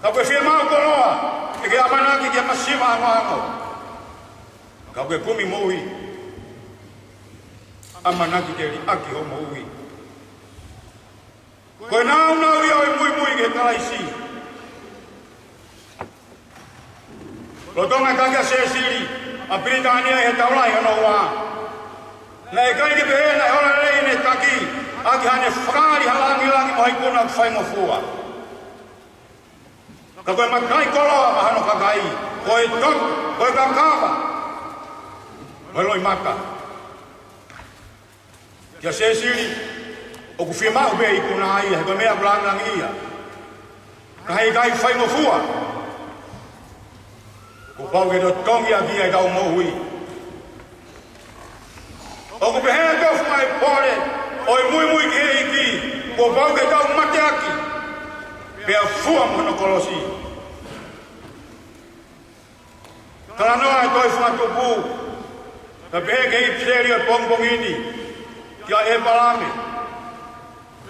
Ka ʻoku ke fiemaʻu koloa, ke ke ʻamanaki ki ha masiva angoango. Ka ʻoku ke kumi moʻui, ʻamanaki ke liʻaki hoʻo moʻui. Ko e nāunau ia ʻo e muimui ki he Kalaisi. Lolotonga e taki ʻa Sēsili ʻa Pilitānia ʻi he taʻu lahi hono ua, naʻe ʻikai ke pehē naʻe ola lelei ʻene taki ʻaki haʻane fakaali ha langilangi mo ha ikuna ʻoku faingofua. Ka ko e makai koloa ʻa hono kakai, ko e toki, ko e kakava, ko e loʻimata. Kia Sēsili, ʻoku fiemaʻu pē ikuna ia, he ko e meʻa ʻoku langilangiʻia. Ka heʻikai faingofua, kuo pau ke totongi ʻaki ia ʻetau moʻui. ʻOku pehē ʻe he tofu mai pole ʻo e muimui ki he ʻEiki, kuo pau ke tau mateaki, pea fua mo hono kolosi. Talanoa e tohi Fakatupu, naʻe pehē ki he ʻipiseli ʻo e pongipongi ni, kia ʻĒpalahame,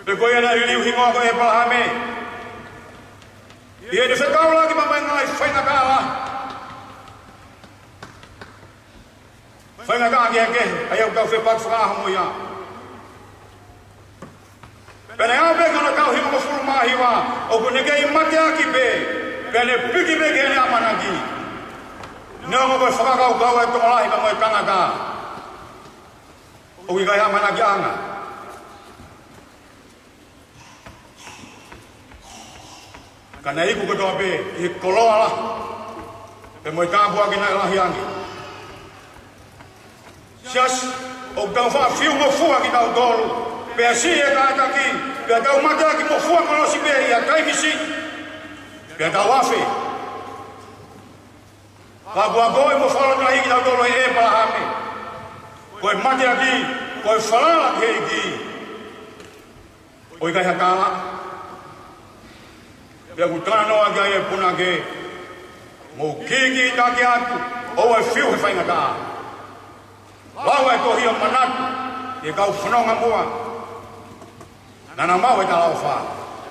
pe ko ia naʻe liliu hingoa ko ʻĒpalahame, ʻi heʻene fetaulaki pea mo e ngaahi faingataʻa lahi, faingataʻa kehekehe, ʻa ia ʻoku tau fepaki fakaʻaho mo ia. Pea naʻe aʻu pē ki hono taʻu hivangofulu mā hiva, ʻoku ne kei mateaki pē, pea ne piki pē ki heʻene ʻamanaki. Neongo ko e fakakaukau ʻa e tokolahi pea mo e tangata, ʻoku ʻikai ʻamanakiʻanga. Ka naʻe iku kotoa pē ʻi he koloa lahi, pea mo e tāpuaki naʻe lahi ange. Siasi, ʻoku tau faʻa fiu ngofua kitautolu, pea siʻi e kātaki, pea tau mateaki mo fua kolosi pē ʻi ha taimi siʻi, pea tau afe. Ka kuo akoʻi mo fakalotolahiʻi kitautolu ʻe ʻĒpalahame, ko e mateaki, ko e falala ki he ʻEiki, ʻoku ʻikai ha tālaʻa. Pea ʻoku talanoa ki ai e punake, mou kīkītaki atu, ʻoua ʻe fiu he faingataʻa. Lau e tohi ʻo manatu ki he kau fononga muʻa, naʻa nau maʻu e talaʻofa,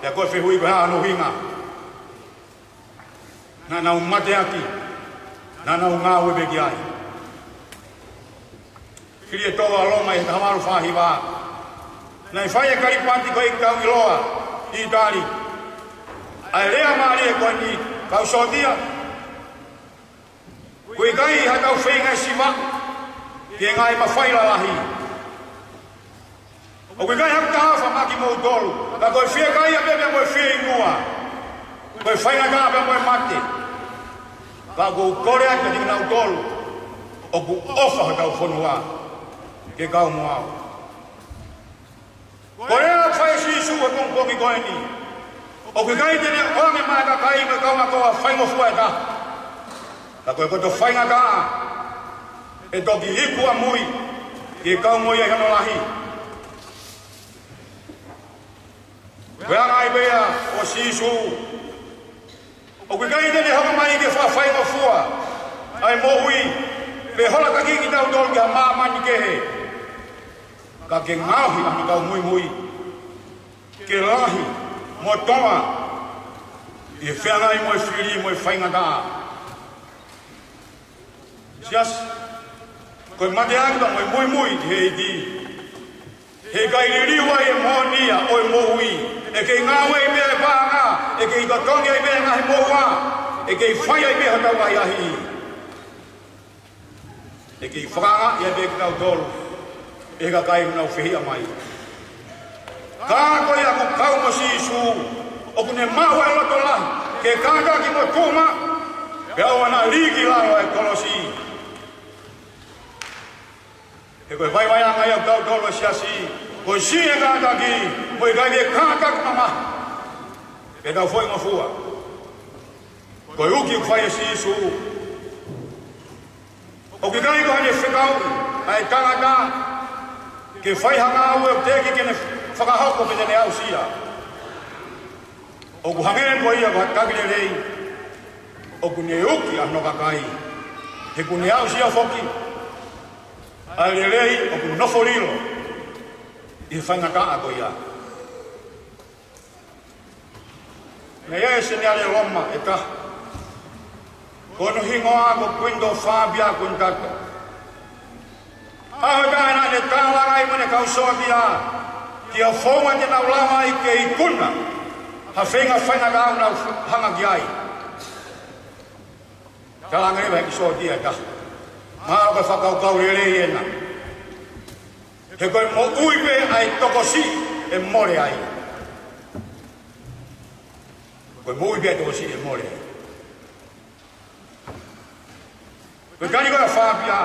pea ko e fehuʻi ko e hā hono ʻuhinga. Naʻa nau mateaki, naʻa nau ngāue pē ki ai. Fili e tohi ʻa Loma ʻi he taha valu fā hiva. Naʻe fai ʻe Kalipati ko e ʻeiki tauʻiloa ʻi ʻItali ʻa e lea mālie ko eni, kau sōtia, ʻoku ʻikai haʻatau feinga ʻe siva ki he ngaahi mafai lalahi. ʻOku ʻikai haku taha fakamoʻoni kimoutolu, ka ko e fiekaia pē pea mo e fieinua, ko e faingataʻa pea mo e mate. Ka ʻoku ou kole atu kiate kinautolu ʻoku ʻofa hotau fonua, ke kau mo au. Ko e lea naʻe fai ʻe Sīsū he pongipongi ko eni, ʻoku ʻikai te ne ʻoange maʻa e kakai mo e kau ako ʻa e faingofua ʻe taha. Ka ko e koto faingataʻa ʻe toki iku ʻamui ki he kau mo ia ʻi hono lahi. Ko e anga ia pē ia ʻo Sīsū, ʻoku ʻikai te ne hoko mai ke fakafaingofua ʻa e moʻui, pe hola taki kitautolu ki ha māmani kehe. Ka ke ngaohi ʻa hono kau muimui ke lahi mo toa ʻi he feangai mo e fili mo e faingataʻa. Siasi, ko e mateaki pea mo e muimui ki he ʻEiki, heʻikai liliu ai e moʻoni ia ʻo e moʻui. ʻE kei ngāueʻi pē e paʻanga, ʻe kei totongi ai pē e ngaahi moʻua, ʻe kei fai ai pē hotau ʻahiʻahi. ʻE kei fakaangaʻi ai pē kitautolu ʻe he kakai ʻoku nau fehiʻa mai. Ka ko ia ʻoku kau mo Sīsū, ʻoku ne maʻu e loto lahi ke kātaki mo tuʻu maʻu, pea ʻoua naʻa lī ki lalo e kolosi. He ko e vaivaiʻanga ia ʻo kitautolu ʻa e siasi, ko e siʻi e kātaki, mo e ʻikai ke kātaki mamahi, pea tau faingofua. Ko e uki ʻoku fai ʻe Sīsū, ʻoku ʻikai ko haʻane fekauʻi ʻa e tangata ke fai ha ngāue ʻoku teʻeki ke ne fakahoko pe te ne aʻusia. ʻOku hangē ko ia ko ha taki lelei, ʻoku ne uki ʻa hono kakai, he ʻoku ne aʻusia foki ʻa e lelei ʻoku nofo lilo ʻi he faingataʻa ko ia. Naʻe ʻi ai e seniale Loma ʻe taha, ko hono hingoa ko Kuinitō Fāpia Kuinitato. ʻAho ʻe taha naʻa ne tālanga ai mo ʻene kau sōtia ki ha founga te nau lava ai ke ikuna ha feinga faingataʻa ʻoku nau hanga ki ai. Tālanga leva ʻe he kiʻi sōtia ʻe taha: Mahalo ko e fakakaukau lelei ena. He ko e moʻui pē ʻa e tokosiʻi ʻe mole ai. Ko e moʻui pē ʻa e tokosiʻi ʻe mole ai. Ko e tali ko ia ʻa Fāpia,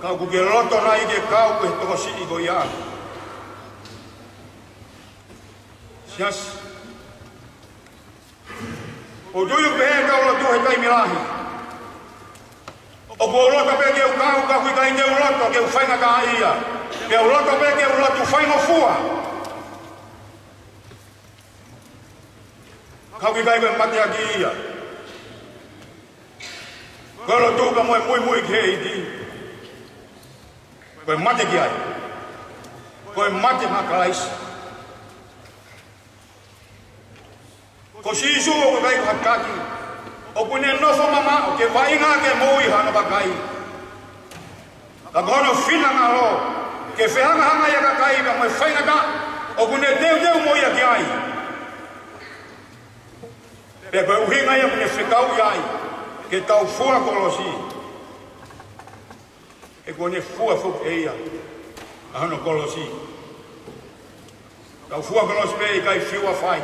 ka ʻoku ke loto nai ke kau ki he tokosiʻi ko ia? Siasi, ʻoku ou tui ʻoku pehē ʻetau lotu he taimi lahi. ʻOku ou loto pē ke u kau, ka ʻoku ʻikai te u loto ke u faingataʻaʻia. Ke u loto pē ke u lotu faingofua. Ka ʻoku ʻikai ko e mateaki ia. Ko e lotu pea mo e muimui ki he ʻEiki, ko e mate ki ai. Ko e mate maʻa Kalaisi. Ko Sīsū ʻoku ʻikai ko ha taki ʻoku ne nofo mamaʻo ke vaʻinga ke moʻui hano kakai. Ka ko hono finangalo ke fehangahangai ʻa e kakai pea mo e faingataʻa ʻoku ne teuteu mo ia ki ai. Pea ko e ʻuhinga ia ʻoku ne fekauʻi ai ke tau fua kolosi. He kuo ne fua foki ʻe ia ʻa hono kolosi. Tau fua kolosi pē, ʻikai fiu ʻa fai.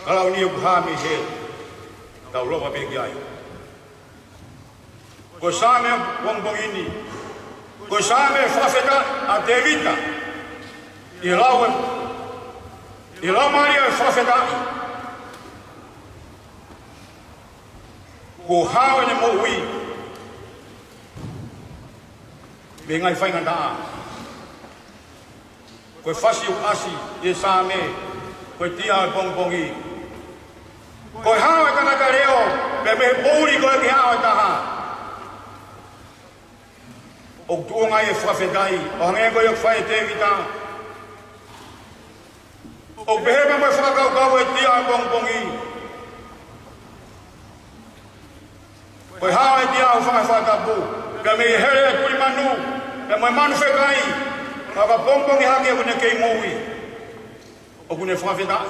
Ka lau ni ʻoku hā mei hē, tau lava pē ki ai. Ko e Saame pongipongi ni, ko e Saame fakafetaʻi ʻa Tēvita. ʻI he lau ē, ʻi he lau mālie ʻo e fakafetaʻi, kuo hao ʻene moʻui mei he ngaahi faingataʻa. Ko e fasi ʻoku ʻasi ʻi he Saame, ko e tia ʻo e pongipongi. Ko e hao ʻo e tangata leʻo, pea mei he poʻuli ko ē ki he ʻao ʻe taha. ʻOku tuʻunga ai e fakafetaʻi, ʻo hangē ko ia ʻoku fai ʻe Tēvita. ʻOku pehē pē mo e fakakaukau ʻo e tia ʻo e pongipongi. Ko e hao e tia ʻoku fanga fakatapu, pea mei he hele e tuli manu, pea mo e manu fekai, ka ʻoka pongipongi hake ʻoku ne kei moʻui. ʻOku ne fakafetaʻi.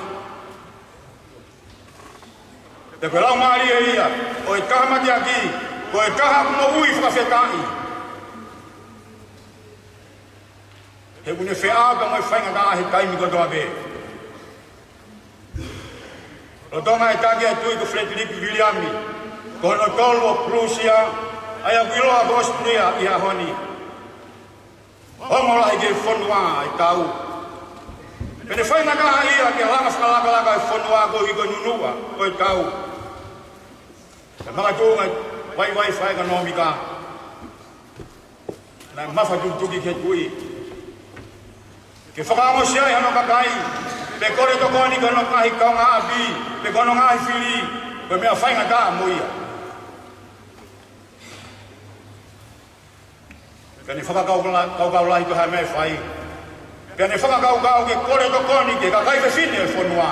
Pea ko e lau mālie ia ʻo e taha mateaki, ko e taha moʻui fakafetaʻi. He ʻoku ne feʻao pea mo e faingataʻa he taimi kotoa pē. Lolotonga e taki ʻa e tuʻi ko Feletiliki Viliami, ko hono tolu ʻo Pulusia, ʻa ia ʻoku ʻiloa ko ʻAositelēlia ʻi he ʻaho ni. Ongo lahi ki he fonua ʻa e tau. Pea ne faingataʻaʻia ke langa fakalakalaka e fonua koeʻuhi ko e nunuʻa ʻo e tau. Pea makatuʻunga e vaivai fakaʻekonōmika, naʻe mafatukituki ki he tuʻi ke fakaongosia ai hono kakai, pe kole tokoni ki hono ngaahi kaungāʻapi, pe ko hono ngaahi fili, ko e meʻa faingataʻa mo ia. Pea ne fakakaukau la-, kaukau lahi ki ha meʻa ʻe fai. Pea ne fakakaukau ke kole tokoni ki he kakai fefine ʻo e fonua,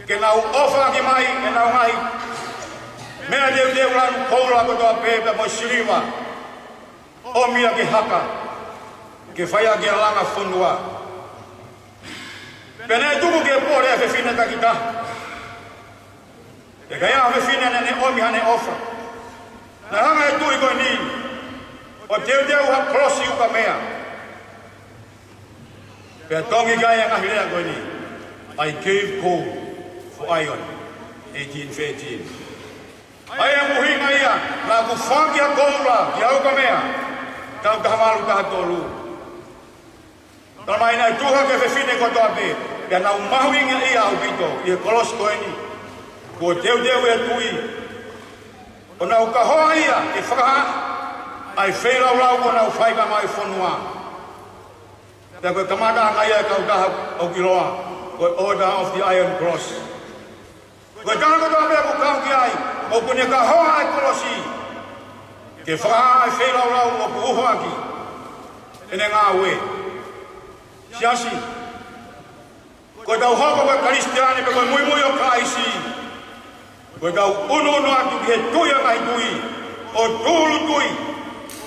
ke nau ʻofaʻaki mai ʻenau ngaahi meʻa teuteu lanu koula kotoa pē pea mo e siliva, ʻomi ia ki he haka, ke fai ʻaki e langa fonua. Pea naʻe tuku ke pole ʻa e fefine takitaha. Pea ʻikai ha fefine naʻa ne ʻomi haʻane ʻofa. Naʻe hanga ʻe he tuʻi ko eni ʻo teuteu ha kolosi ukamea. Pea tongi ki ai e ngaahi lea ko eni: "I gave gold for iron," eighteen thirteen. ʻA ia ʻoku ʻuhinga ia, naʻa ku foaki ʻa e koula ki ha ukamea, taʻu taha valu taha tolu. Talamai naʻe tuʻu hake e fefine kotoa pē, pea nau mahuʻingaʻia ʻaupito ʻi he kolosi ko eni kuo teuteu ʻe he tuʻi. ʻO nau kahoa ia ke fakahā ʻa e feilaulau kuo nau fai pea mo e fonua. Pea ko e kamataʻanga ia e kautaha ʻoku ʻiloa ko e Order of the Iron Cross. Ko e tala kotoa pē ʻoku kau ki ai, ʻoku ne kahoa ʻa e kolosi ke fakahā ʻa e feilaulau ʻoku uho ʻaki ʻene ngāue. Siasi, ko ʻetau hoko ko e Kalisitiane pe ko e muimui ʻo Kalaisi, ko ʻetau ʻunuʻunu atu ki he tui ʻa e ngaahi tui, ʻo tūʻulutui,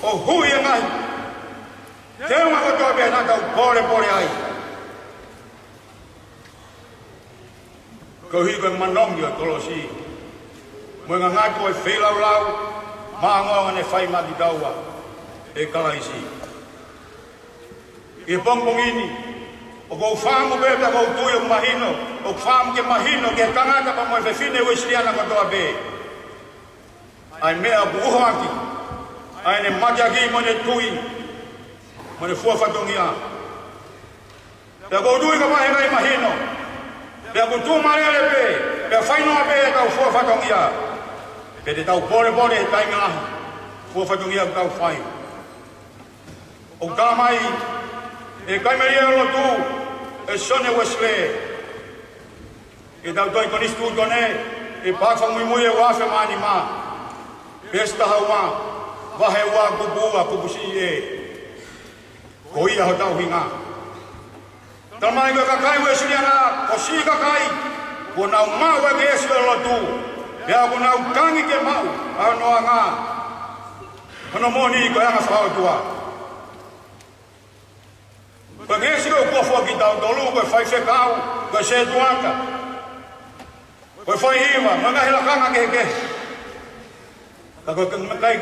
ʻo hui e ngaahi teunga kotoa pē naʻa tau polepole ai. Koeʻuhi ko e manongi ʻo e kolosi mo e ngangatu ʻo e feilaulau maʻongoʻonga naʻe fai maʻa kitaua ʻe Kalaisi. ʻI he pongipongi ni, ʻoku ou fakaʻamu pē pea ʻoku ou tui ʻoku mahino, ʻoku fakaʻamu ke mahino ki he tangata pea mo e fefine Uēsiliana kotoa pē ʻa e meʻa ʻoku uho ʻaki ʻa ʻene mateaki mo ʻene tui mo ʻene fua fatongia. Pea ʻoku ou tui kapau he ʻikai mahino, pea ʻoku tuʻu malele pē, pea fainoa pē ʻetau fua fatongia, pea te tau polepole he taimi lahi fua fatongia ʻoku tau fai. ʻOku talamai ʻe he kaimeli ʻo e lotu, ʻe Sione Uēsilī, ʻi heʻetau tohi Konisitūtone, ʻi he paaki fakamuimui ʻe ua afe mā nima, peesi taha ua, vahe ua, kupu ua, kupu C ē. Ko ia hotau ʻuhinga. Talamai ko e kakai Uēsiliana ko e siʻi kakai kuo nau maʻu ʻa e ngeʻesi ʻo e lotu, pea kuo nau tangi ke maʻu ʻa hono anga, hono moʻoni ko e anga fakaʻotua. Ko e ngeʻesi ʻoku ʻofa kiate kitautolu, ko e faifekau, ko e setuata, ko e faihiva, mo e ngaahi lakanga kehekehe. Ka ko e,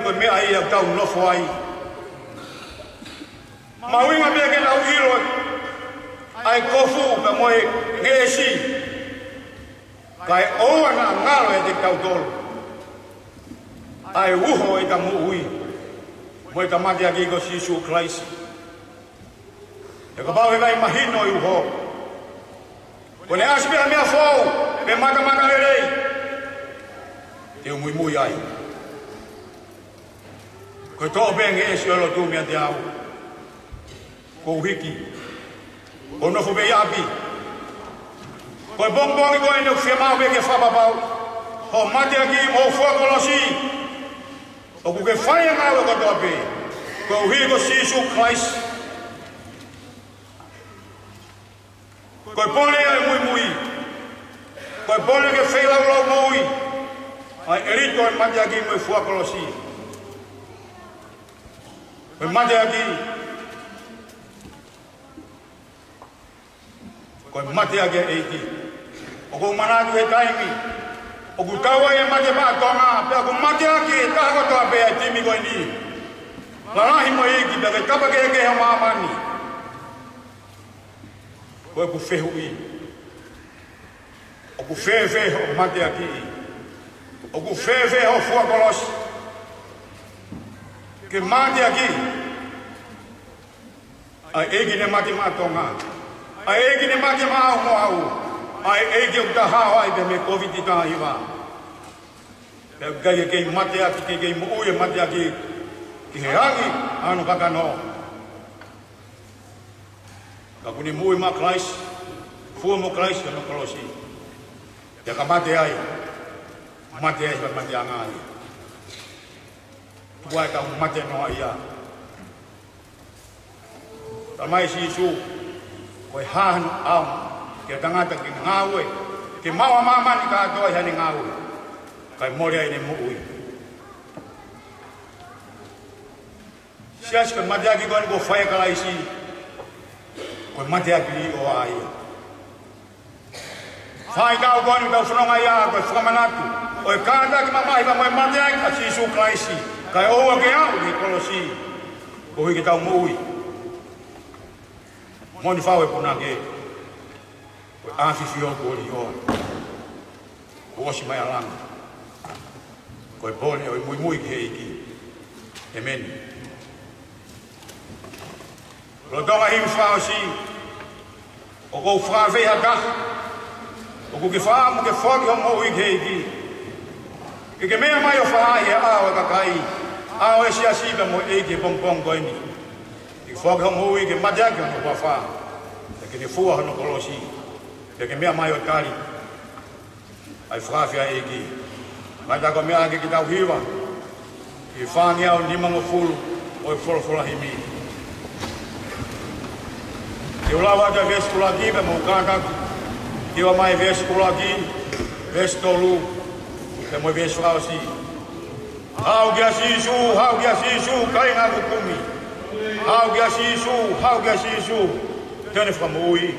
ko e meʻa ia ʻoku tau nofo ai. Mahuʻinga pē ke nau ʻilo ʻa e kofu pea mo e ngeʻesi, kae ʻoua naʻa ngalo ʻiate kitautolu ʻa e uho ʻo ʻeta moʻui mo ʻeta mateaki ko Sīsū Kalaisi. He kapau he ʻikai mahino e uho, ko ʻene ʻasi pē ha meʻa foʻou pe matamatalelei, te u muimui ai. Ko e toʻo pē ngeʻesi ʻo e lotu meiate au, ʻoku ou hiki, ʻoku ou nofo pē ʻi ʻapi. Ko e pongipongi ko eni ʻoku fiemaʻu pē ke fakapapauʻi hoʻo mateaki mo hoʻo fua kolosi. ʻOku ke fai ʻa e ngāue kotoa pē koeʻuhi ko Sīsū Kalaisi. Ko e pole ʻo e muimui. Ko e pole ke feilaulau moʻui ʻa e ʻelito ʻo e mateaki mo e fua kolosi. Ko e mateaki, ko e mateaki ʻa e ʻEiki. ʻOku ou manatu he taimi ʻoku tau ai e mate maʻa Tonga, pea ʻoku mateaki e taha kotoa pē ʻa e timi ko eni. Lalahi mo e ʻEiki, pea ke tapa kehekehe ʻa māmani. Ko ʻeku fehuʻi, ʻoku fēfē hoʻo mateakiʻi? ʻOku fēfē hoʻo fua kolosi ke mateaki ʻa e ʻEiki naʻe mate maʻa Tonga, ʻa e ʻEiki naʻe mate maʻau mo au, ʻa e ʻEiki ʻoku ta hao ai pē mei he Kōviti taha hiva? Pea ʻoku ʻikai ke kei mateaki, ke kei moʻui e mateaki ki he angi ʻa hono kakano. Ka kuo ne moʻui maʻa Kalaisi, fua mo Kalaisi ʻi hono kolosi, pea ka mate ai, mate ai, ka mate anga ai. Tuku ai ʻetau mate noa ia. Talamai ʻe Sīsū, ko e hā hano ʻaonga ki he tangata ke ngāue, ke maʻu ʻa māmani kātoa ʻi haʻane ngāue, kae mole ai ʻene moʻui? Siasi, ko e mateaki ko eni kuo fai ʻe Kalaisi, ko e mateaki ʻo ia. Faitau ko eni ʻoku tau fononga ai, ko e fakamanatu ʻo e kātaki mamahi pea mo e mateaki ʻa Sīsū Kalaisi, kae ʻoua ke aʻu ki he kolosi koeʻuhi ke tau moʻui. Moʻoni fau e punake, ko e ʻafifio kuo lio, kuo ʻosi mai ʻa langa. Ko e pole ʻo e muimui ki he ʻEiki. ʻEmeni. Lolotonga e himi fakaʻosi, ʻoku ou fakaafeʻi ha taha ʻoku ke fakaʻamu ke foaki hoʻo moʻui ki he ʻEiki, ke ke meʻa mai ʻo fakahā ʻi he ʻao ʻo e kakai, ʻao ʻo e siasi pea mo e ʻEiki he pongipongi ko eni. Ke foaki hoʻo moʻui ke mateaki ʻi hono huafa, pea ke ne fua hono kolosi, pea ke meʻa mai ʻo tali ʻA e fakaafe ʻa e ʻEiki. Mai ta ko mea ake ke tau hiva ʻi he fāngeau nimangofulu ʻo e folofola himi. Te u lau atu e veesi ʻuluaki pea mou kātaki. Hiva mai veesi ʻuluaki, veesi tolu, pea mo e veesi fakaʻosi. Haʻu kia Sīsū, haʻu kia Sīsū, kāinga ʻoku kumi. Haʻu kia Sīsū, haʻu kia Sīsū, te ne fakamoʻui.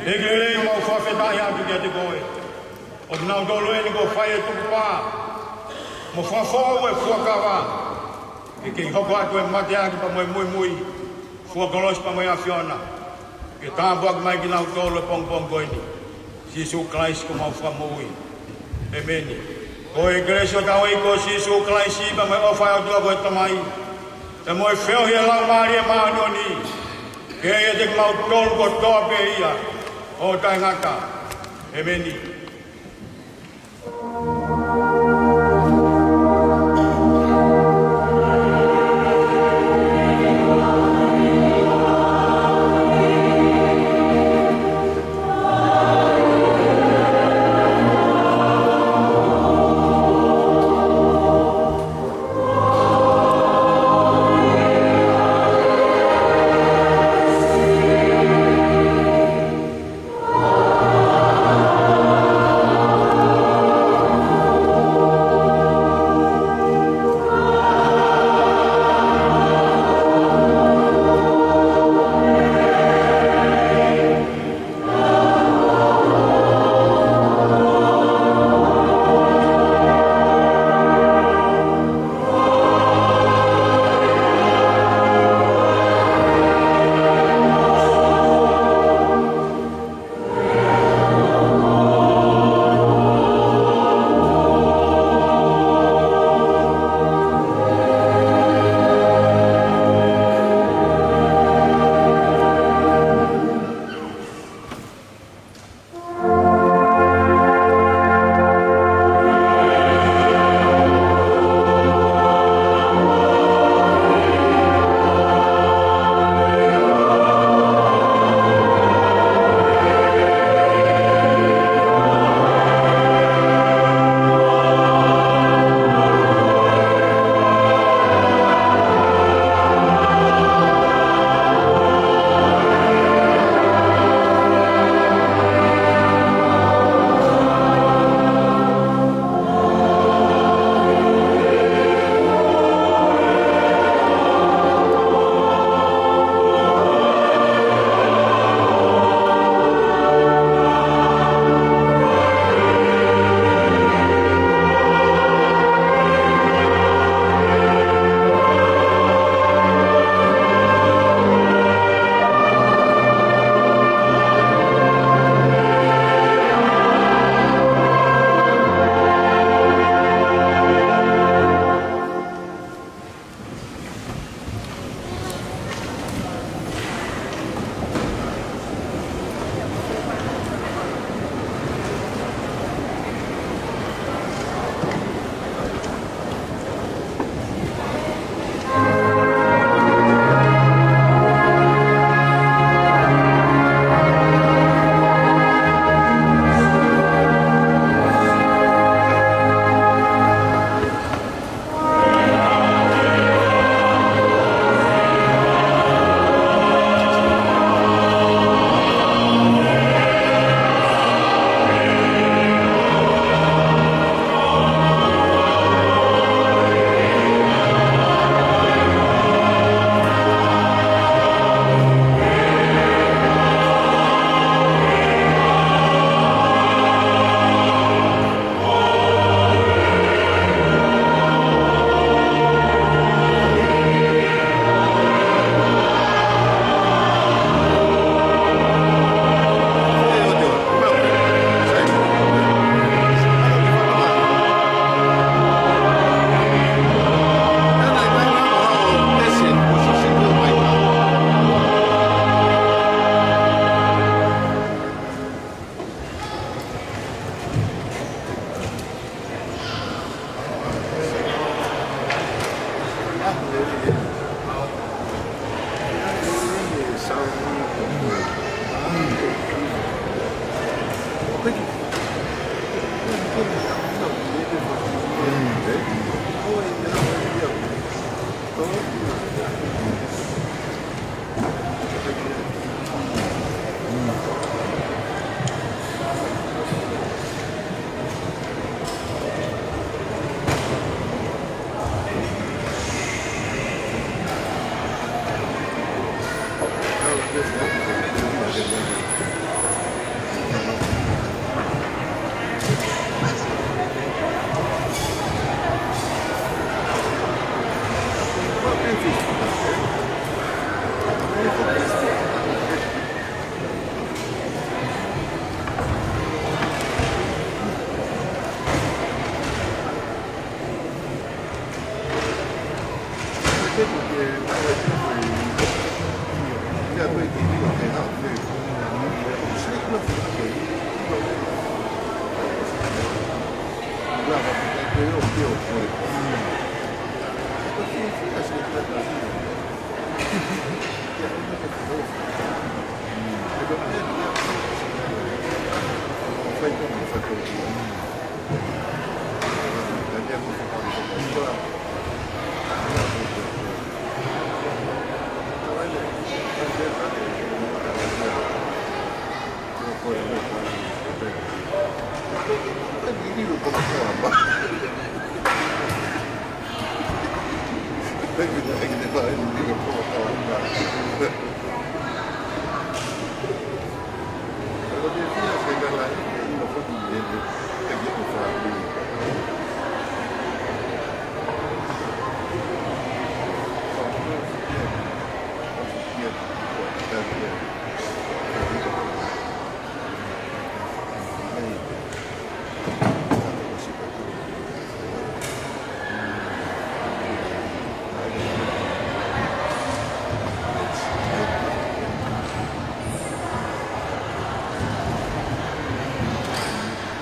ʻEiki lelei, ʻoku mau fakafetaʻi atu kiate koe. ʻOku nau tolu eni kuo fai e tukupā mo fakafoʻou e fuakava, ke kei hoko atu e mateaki pea mo e muimui, fua kolosi pea mo e ʻAfiona, ke tāpuaki mai kinautolu he pongipongi ko eni. Sīsū Kalaisi ko homau Fakamoʻui. ʻEmeni. Ko e kelesi ʻa hotau ʻEiki ko Sīsū Kalaisi pea mo e ʻofa ʻa e ʻOtua ko e Tamai, pea mo e feohi ʻa e Laumālie Māʻoniʻoni, ke ʻiate kimautolu kotoa pē ia ʻo taʻengata. ʻEmeni.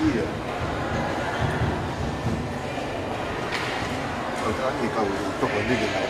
Ia. Kau tā ni kau toko ni ke nau